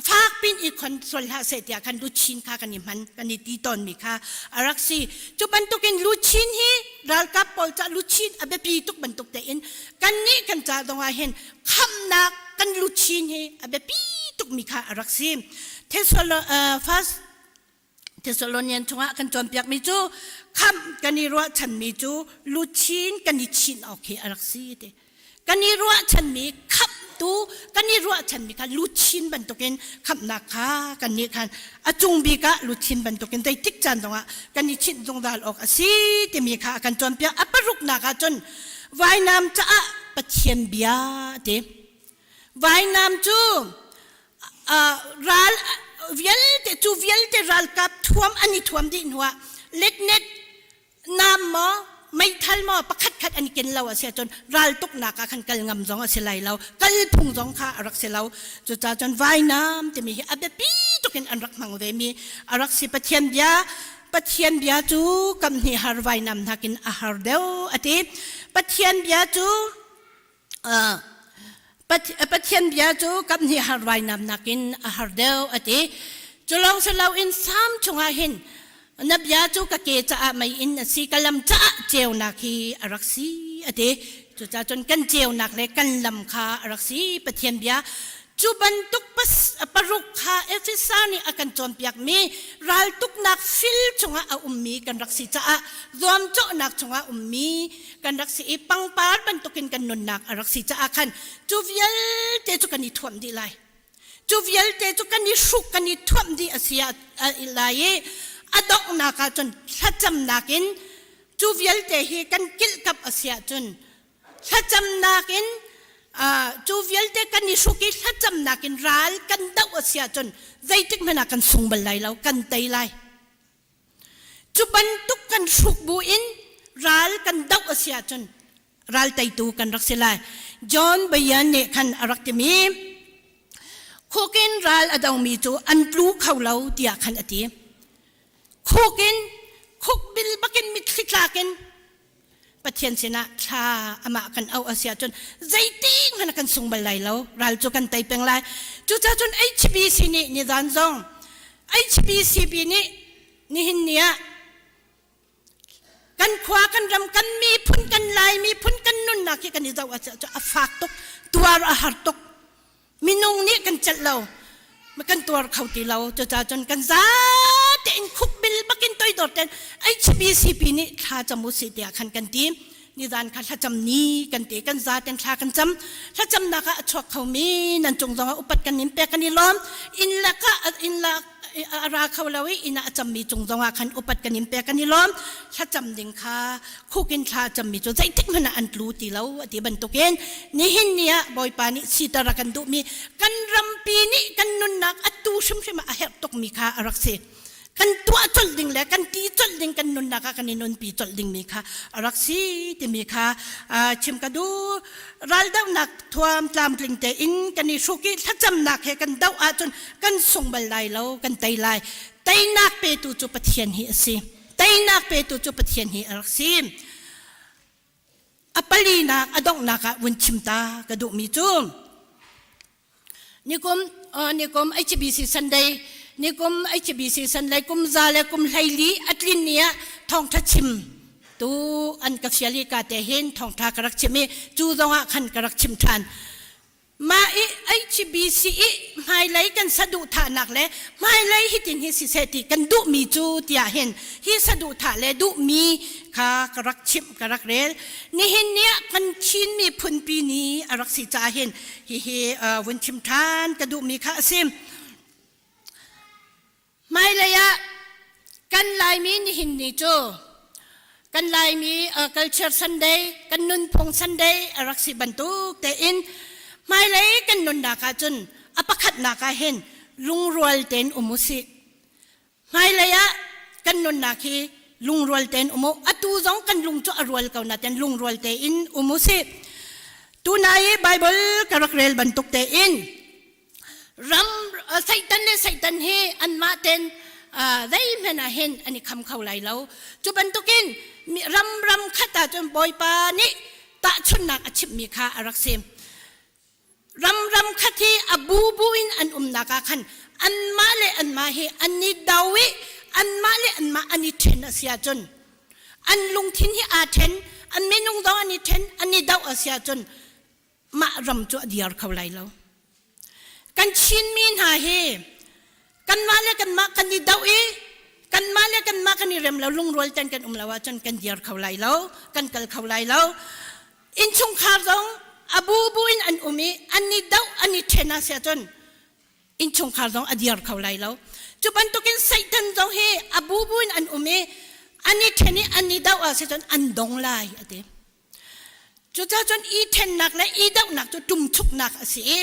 fak pin i khon sual hlah seh tiah khan luchin kha kan i hman kan i ti tawnmi kha a rak si. Cu bantukin luchin hi ralkap pawl ca luchin a biapi tuk bantuk tein kannih kan ca zongah hin khamnak kan luchin hi a biapi tukmi kha a rak si. Thessalon first Thessalonian chungah kan cawnpiakmi cu khamh kan i ruahchanmi cu luchin kan i chinh awk hi a rak si ti. Kan i ruahchanmi khamhtu kan i ruahchanmi kha luchin bantukin khamhnak kha kan nih khan a cung bik ah luchin bantukin zeitik caan zongah kan i chinh zungzal awk a si timi kha a kan cawnpiak. A paruknak ah cun vainam caah Pathian bia a ti. Vainam cu ral vialte cu vialte ralkap thuam an i thuam dih hnuah letnet nam maw meithal maw pakhat khat an i ken lo a si ahcun raltuknak ah khan kal ngam zong a si lai lo kal phung zong kha a rak si lo cucaah cun vainam timi hi a biapi tuk in an rak hmang ve mi a rak si. Pathian bia, Pathian bia cu kam hnih har vainam nakin a har deuh a ti. Pathian bia cu Pathian bia cu kam hnih har vainam nakin a har deuh a ti. Cu lawng si loin Salm chungah hin na bia cu ka ke caah mei in a si, ka lam caah ceunak hi a rak si a ti. Cucaah cun kan ceunak le kan lam kha a rak si Pathian bia. Cu bantuk paruk kha Efesa nih a kan cawnpiakmi raltuknak fil chungah a ummi kan rak si caah zuamcawhnak chungah ummi kan rak si i pangpar bantukin kan nunnak a rak si caah khan cu vialte cu kan i thuamh dih lai. Cu vialte cu kan i hruk kan i thuamh dih a si lai i a donghnak ah cun thlacamnak in cu vialte hi kan kilhkap a si ahcun thlacamnak in cu vialte kan i hruk i thlacamnak in ral kan doh a si ahcun zeitik hmanh ah kan sung bal lai lo, kan tei lai. Cu bantuk kan hruk bu in ral kan doh a si ahcun ral teitu kan rak si lai. John Bayan nih khan a rak timi khukin ral a domi cu an tlu kho lo tiah khan a ti. Khukin khukbil bakin mitthli tlakin Pathian sinah thla amah kan auh a si ahcun zeitik hmanh kan sung bal lai lo, ral cu kan tei peng lai. Cucaah cun HBC nih nizan zong HBCB nih nihin ni ah kan khua kan ram kan miphun kan Lai miphun kan nunnak hi kan i zoh ah a fak tuk, tuar a har tuk. Minung nih kan celh lo, kan tuar kho ti lo. Cucaah cun kan zate in khukbil bakin toidor ten HBCP nih thla cam u sih tiah khan kan ti. Nizan kha thlacam ni kan ti, kan zaten thla kan cam. Thlacamnak ah a chuak khomi nan cung zongah upat kan in pek, kan i lawm. Inn lakah inn lak a ra kho lo i inn ah a cammi cung zongah khan upat kan in pek, kan i lawm. Thlacam ding kha khuk in thla cammi cu zeitik hmanh ah an tlu ti lo a ti bantukin nihin ni ah Bawipa nih siter a kan duhmi kan rampi nih kan nunnak atu hrimhrim ah a herh tukmi kha a rak si. Kan tuah colh ding le kan ti colh ding kan nunnak ah kan i nunpi colh dingmi kha a rak si timi kha chim ka duh. Raldohnak thuam tlamtling tein kan i hruk i thlacamnak he kan doh ahcun kan sung bal lai lo, kan tei lai. Teinak petu cu Pathian hi a si. Teinak petu cu Pathian hi a rak si. A palinak a donghnak ah vun chim ta ka duhmi cu nikum nikum HBC Sunday nikum HBC Sunday kum za le kum hleili a tlin ni ah thawngtha chim tu an ka fial i ka te hin thawngtha ka rak chim i cu zongah khan ka rak chim than. Mah i HBC i hmailei kan saduhthahnak le hmailei hitin hi siseh ti kan duhmi cu tiah hin hi saduhthah le duhmi kha ka rak chimh ka rak rel. Nihin ni ah kan Chin miphunpi ni a rak si caah hin hihi vun chim ṭhan ka duhmi kha a si. Hmailei ah kan Laimi nihin ni cu kan Laimi culture Sunday, kan nunphung Sunday a rak si bantuk tein. Hmailei kan nunnak ah cun a pakhatnak ah hin lungrual tein um usih. Hmailei ah kan nunnak hi lungrual tein um u. Atu zong kan lung cu a rual ko nain lungrual tein um usih. Tunai i Bible ka rak rel bantuk tein ram Satan le Satan hi anmah ten zeihmanh ah hin an i kham kho lai lo. Cu bantukin ram ram khat ahcun Bawipa nih tahchunhnak a chimhmi kha a rak si. Ram ram khat hi a bubu in an umnak ah khan anmah le anmah hi an i do i anmah le anmah an i ṭhen a si ahcun an lungthin hi aa ṭhen, an minung zong an i ṭhen, an i doh a si ahcun mah ram cu a diar kho lai lo. Kan Chinmi hna hi kanmah le kanmah kan i doh i kanmah le kanmah kan i rem lo lungrual ten kan um lo ahcun kan diar kho lai lo, kan kal kho lai lo. Innchungkhar zong a bubu in an um i an i doh an i ṭhen a si ahcun innchungkhar zong a diar kho lai lo. Cu bantukin Satan zong hi a bubu in an um i an i ṭhen i an i doh a si cun an dong lai a ti. Cucaah cun i ṭhennak le i dohnak cu ṭumchuknak a si i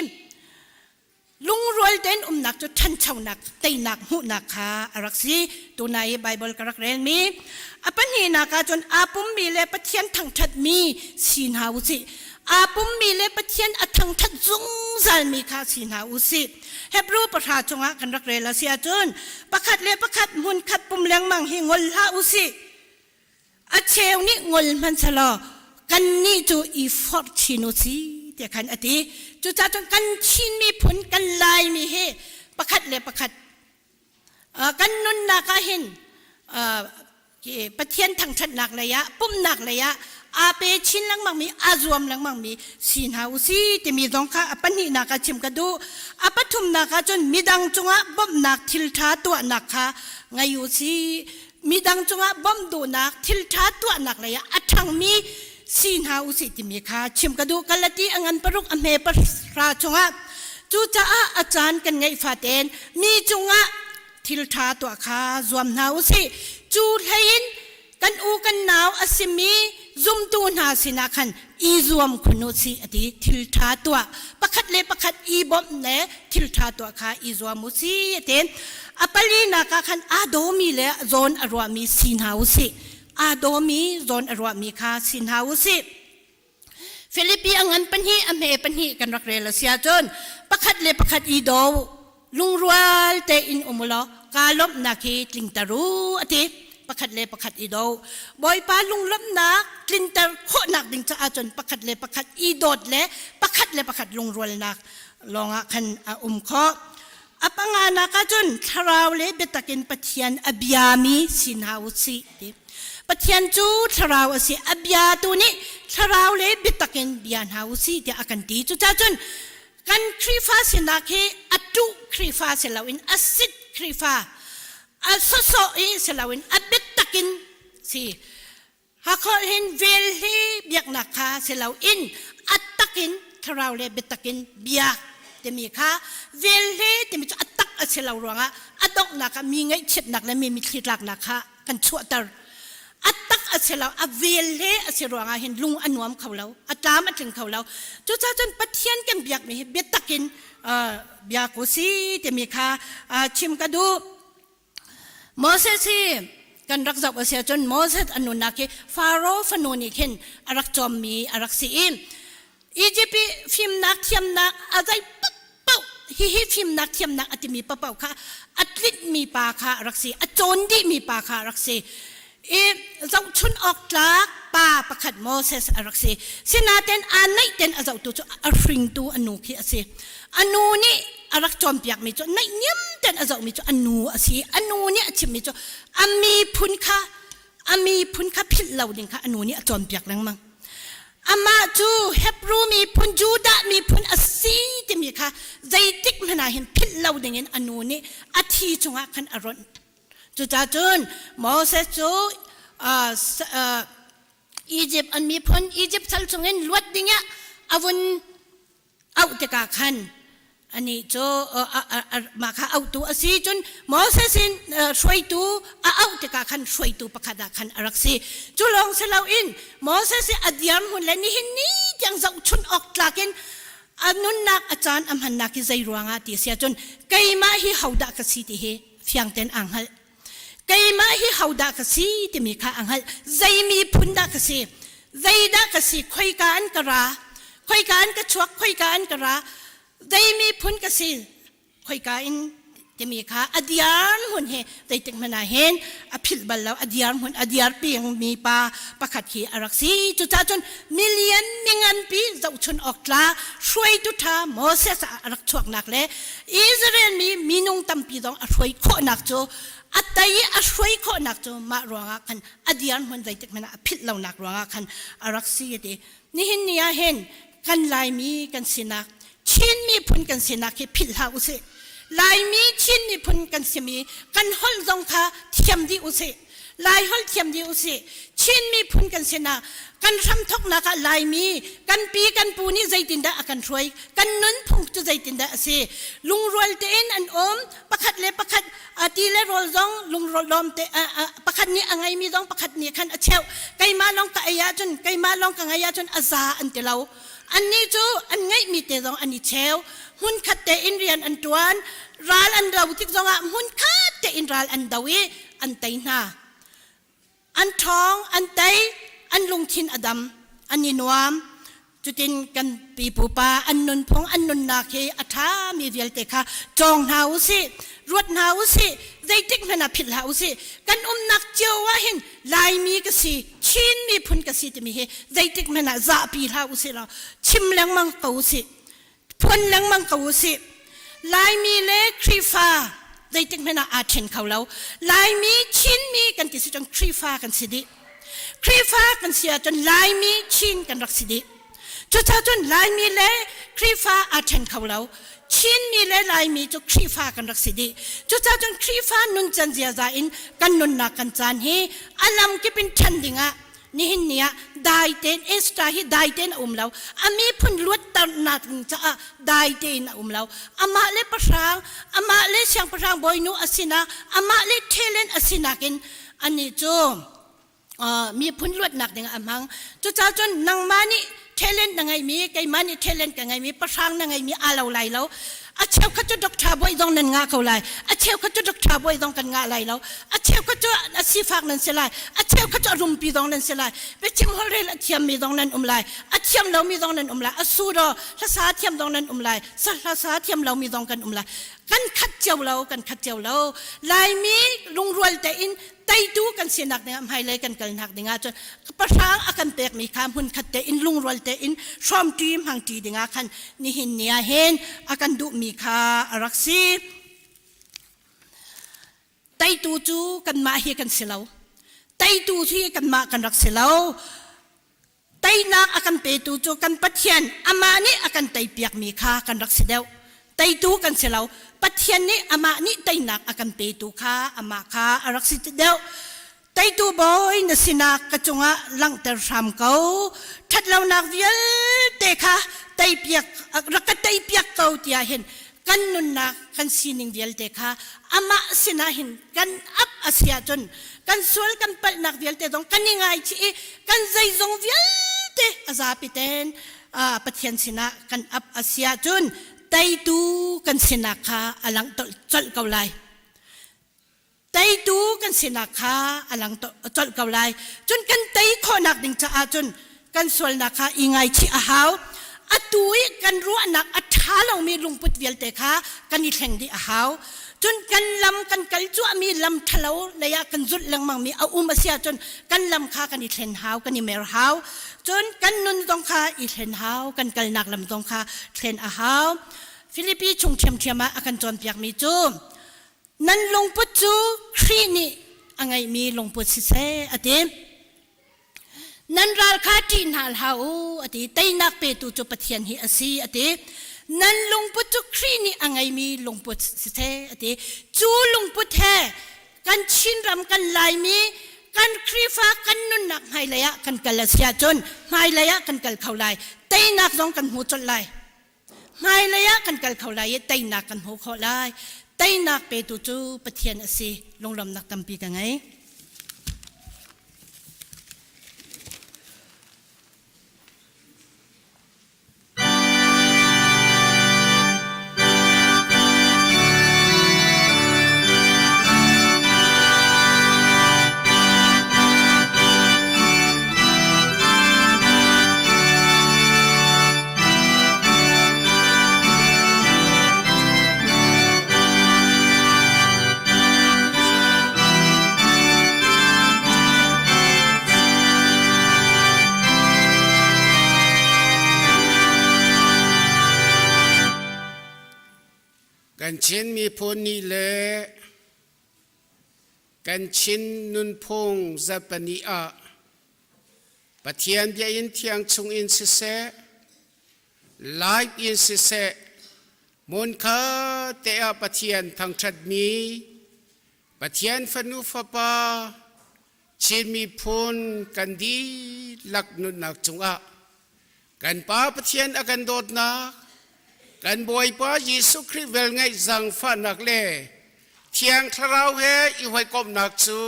lungrual tein umnak cu ṭhanchonak teinak hmuhnak kha a rak si. Tunai i Baibal ka rak relmi a pahnihnak ah cun aa pummi le Pathian thangṭhatmi si hna u sih. Aa pummi le Pathian a thangṭhat zungzalmi kha si hna u sih. Hebrew pahra chungah kan rak rel a si ahcun pakhat le pakhat hmunkhat pum lengmang hi ngol hlah u sih. A cheu nih ngol hmanhselaw kannih cu i forh chin u si tiah khan a ti. Cucaah cun kan Chin miphun kan Laimi hi pakhat le pakhat kan nunnak ah hin Pathian thangṭhatnak lei ah pumhnak lei ah aa pe chin lengmangmi aa zuam lengmangmi si hna u si timi zong kha a pahnihnak ah chim ka duh. A pathumnak ah cun midang cungah bawmhnak thilṭha tuahnak kha ngei u si. Midang cungah bawmh duhnak thilṭha tuahnak lei ah a ṭhangmi si hna u sih timi kha chim ka duh. Galati a ngan paruk a hme pahra chungah cucaah a caan kan ngeih faten mi cungah thilṭha tuah kha zuam hna u sih. Cu hlei in kan u kan nau a simi zumtu hna sinah khan i zuam khun u sih a ti. Thilṭha tuah pakhat le pakhat i bawmh le thilṭha tuah kha i zuam u sih a ti. A palinak ah khan aa dawmi le zawn a ruahmi si hna u sih. Aa dawmi zawn a ruahmi kha si hna u sih. Filipi a ngan pahnih a hme pahnih kan rak rel a si ahcun pakhat le pakhat i daw lungrual tein um u law kaa lawmhnak hi tlingter u a ti. Pakhat le pakhat i do. Bawipa lunglawmhnak tlinter khawhnak ding caah cun pakhat le pakhat i dawt le pakhat le pakhat lungrualnak lawngah khan a um khawh. A panganak ah cun thlarau le biatak in Pathian a biami si hna u sih ti. Pathian cu thlarau a si, a biatu nih thlarau le biatak in bia hna u sih tiah a kan ti. Cucaah cun kan Khrihfa sinak hi a tuh Khrihfa si loin a sit Khrihfa, a sawsawh i si loin a biatak in si. Hakholh hin vel hi biaknak kha si loin a tak in thlarau le biatak in biak timi kha vel hi timi cu a tak a si lo ruangah a donghnak ah mi ngaihchiatnak le mi mitthli tlaknak kha kan chuahter. A tak a si lo, a vel he a si ruangah hin lung a nuam kho lo, a tlam a tling kho lo. Cucaah cun Pathian kan biakmi hi biatak in biak u si timi kha chim ka duh. Moses hi kan rak zoh a si ahcun Moses a nunnak hi Faro fanu nih khin a rak cawmmi a rak si i Egypt i fimnak thiamnak a zei paoh hihi fimnak thiamnak a timi paoh kha a tlinhmi pa kha a rak si a cawn dihmi pa kha a rak si i zohchun awk tlak pa pakhat Moses a rak si sinain aa naih ten a zohtu cu a hringtu a nu khi a si a nu nih a rak cawnpiakmi cu naihniam ten a zohmi cu a nu a si a nu nih a chimmi cu a miphun kha a miphun kha philh lo ding kha a nu nih a cawnpiak lengmang amah cu Hebrew miphun Judah miphun a si timi kha zeitik hmanh ah hin philh lo ding in a nu nih a thi chungah khan a ronh Cucaah cun Moses cu Egypt an miphun Egypt sal chungin luat dingah a vun auh tikah khan anih cu mah kha auhtu a si cun Moses in hruaitu a auh tikah khan hruaitu pakhat ah khan a rak si cu lawng si loin Moses i a dirhmun le nihin ni tiang zohchun awk tlak in. A nunnak a caan a hmannak hi zei ruangah ti a si ahcun keimah hi hodah ka si ti hi fiang tein aa hngalh. Keimah hi hodah ka si timi kha a hngalh. Zei miphun dah ka si? Zeidah ka si? Khoika an ka ra? Khoika an ka chuak? Khoika an ka ra? Zei miphun ka si? Khoika in timi kha a diar hmun hi zeitik hmanh ah hin a philh bal lo. A diar hmun a diar ping mi pa pakhat hi a rak si. Cucaah cun milian minganpi zohchun awk tla hruaitu ṭha Moses a rak chuaknak le Israel mi minung tampi zong a hruai khawhnak cu a tei i a hruai khawhnak cu mah ruangah khan a diar hmun zeitik hmanh ah a philh lonak ruangah khan a rak si a ti. Nihin ni ah hin kan Laimi kan sinak Chin miphun kan sinak hi philh hlah usih. Laimi Chin miphun kan simi kan holh zong kha thiam dih usih. Lai holh thiam dih usih. Chin miphun kan sinak kan hramthoknak ah Laimi kan pi kan pu nih zeitindah a kan hruai kan nunphung cu zeitindah a si lungrual tein an um pakhat le pakhat ti le rawl zong lunglawm te pakhat nih a ngeimi zong pakhat nih khan a cheuh keimah lawng ka ei ahcun keimah lawng ka ngei ahcun a za an ti lo annih cu an ngeihmi te zong an i cheu hmunkhat tein rian an ṭuan ral an do tik zongah hmunkhat tein ral an do i an tei hna an ṭhawng an tei an lungthin a dam an i nuam cutin kan pipupa an nunphung an nunnak hi a ṭhami vialte kha cawng hna u sih ruat hna u sih zeitik hmanh ah philh hlah u sih kan umnak cio ah hin Laimi ka si Chin miphun ka si timi hi zeitik hmanh ah zahpi hlah u sih law chim lengmang ko u sih phuan lengmang ko u sih Laimi le Khrihfa zeitik hmanh ah aa ṭhen kho lo Laimi Chinmi kan ti si cun Khrihfa kan si dih Khrihfa kan si ahcun Laimi Chin kan rak si dih cucaah cun Laimi le Khrihfa aa ṭhen kho lo Chinmi le Laimi cu Khrihfa kan rak si dih cucaah cun Khrihfa nuncan ziaza in kan nunnak kan caan hi a lamkip in ṭhen dingah nihin ni ah dai tein Esther hi dai tein a um lo a miphun luatternak ding caah dai tein a um lo amah le pahrang amah le siangpahrang bawinu a sinak amah le talent a sinak in anih cu miphun luatnak ding ah a hmang cucaah cun nangmah nih talent na ngeimi keimah nih talent ka ngeimi pahrang na ngeimi aa lo lai lo a cheukhat cu doctor bawi zong nan ngah ko lai a cheukhat cu doctor bawi zong kan ngah lai lo a cheukhat cu a sifak nan si lai a cheukhat cu a rumpi zong nan si lai biachim holhrel a thiammi zong nan um lai a thiam lomi zong nan um lai a sudo hlasa thiam zong nan um lai hlasa thiam lomi zong kan um lai kan khat cio lo kan khat cio lo laimi lungrual tein teitu kan sinak dingah hmailei kan kalnak dingah cun pahrang a kan pekmi kha hmunkhat tein lungrual tein hrawmṭi hmangṭi dingah khan nihin ni ah hin a kan duhmi kha a rak si. Teitu cu kanmah hi kan si lo. Teitu hi kanmah kan rak si lo. Teinak a kan petu cu kan Pathian amah nih a kan teipiakmi kha kan rak si deuh. Teitu kan si lo. Pathian nih amah nih teinak a kan petu kha amah kha a rak si deuh. Teitu bawi na sinak ka cungah langhter hram ko. Ṭhatlonak vialte kha teipiak rak ka teipiak ko tiah hin kan nunnak kan sining vialte kha amah sinah hin kan ap a si ahcun kan sual kan palhnak vialte zong kan i ngaichih i kan zeizong vialte a zapi ten Pathian sinah kan ap a si ahcun teitu kan sinak kha a lang colh ko lai. Teitu kan sinak kha a lang colh ko lai. Cun kan tei khawhnak ding caah cun kan sualnak kha i ngaichih a hau. Atu i kan ruahnak a ṭha lomi lungput vialte kha kan i thleng dih a hau. Cun kan lam kan kal cuahmi lam ṭhalo lei ah kan zulh lengmangmi a um a si ahcun kan lam kha kan i thlen hau, kan i mer hau. Cun kan nun zong kha i thlen hau, kan kalnak lam zong kha thlen a hau. Filipi chung ṭhiamṭhiam ah a kan cawnpiakmi cu Nan lungput cu Khrih nih a ngeihmi lungput siseh a ti. Nan ral kha ṭih hna hlah u a ti. Teinak petu cu Pathian hi a si a ti. Nan lungput cu Khrih nih a ngeimi lungput siseh a ti. Cu lungput he kan Chinram kan Laimi kan Khrihfa kan nunnak hmailei ah kan kal a si ahcun hmailei ah kan kal kho lai. Teinak zong kan hmu colh lai. Hmailei ah kan kal kho lai i teinak kan hmu khawh lai. Teinak petu cu Pathian a si. Lunglawmhnak tampi ka ngei. Chin miphun ni le kan Chin nunphung zarhpini ah Pathian biakinn thiang chung in siseh, live in siseh, hmunkhat te ah Pathian thangṭhatmi Pathian fanu fapa Chin miphun kan dihlak nunnak cungah kan Pa Pathian a kan dawtnak, kan Bawipa Jesuh Khrih velngeih zaangfahnak le Thiang Thlarau he i hawikomhnak cu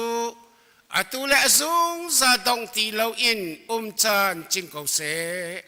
atu le a zungzal dong ti loin um caan cing ko seh.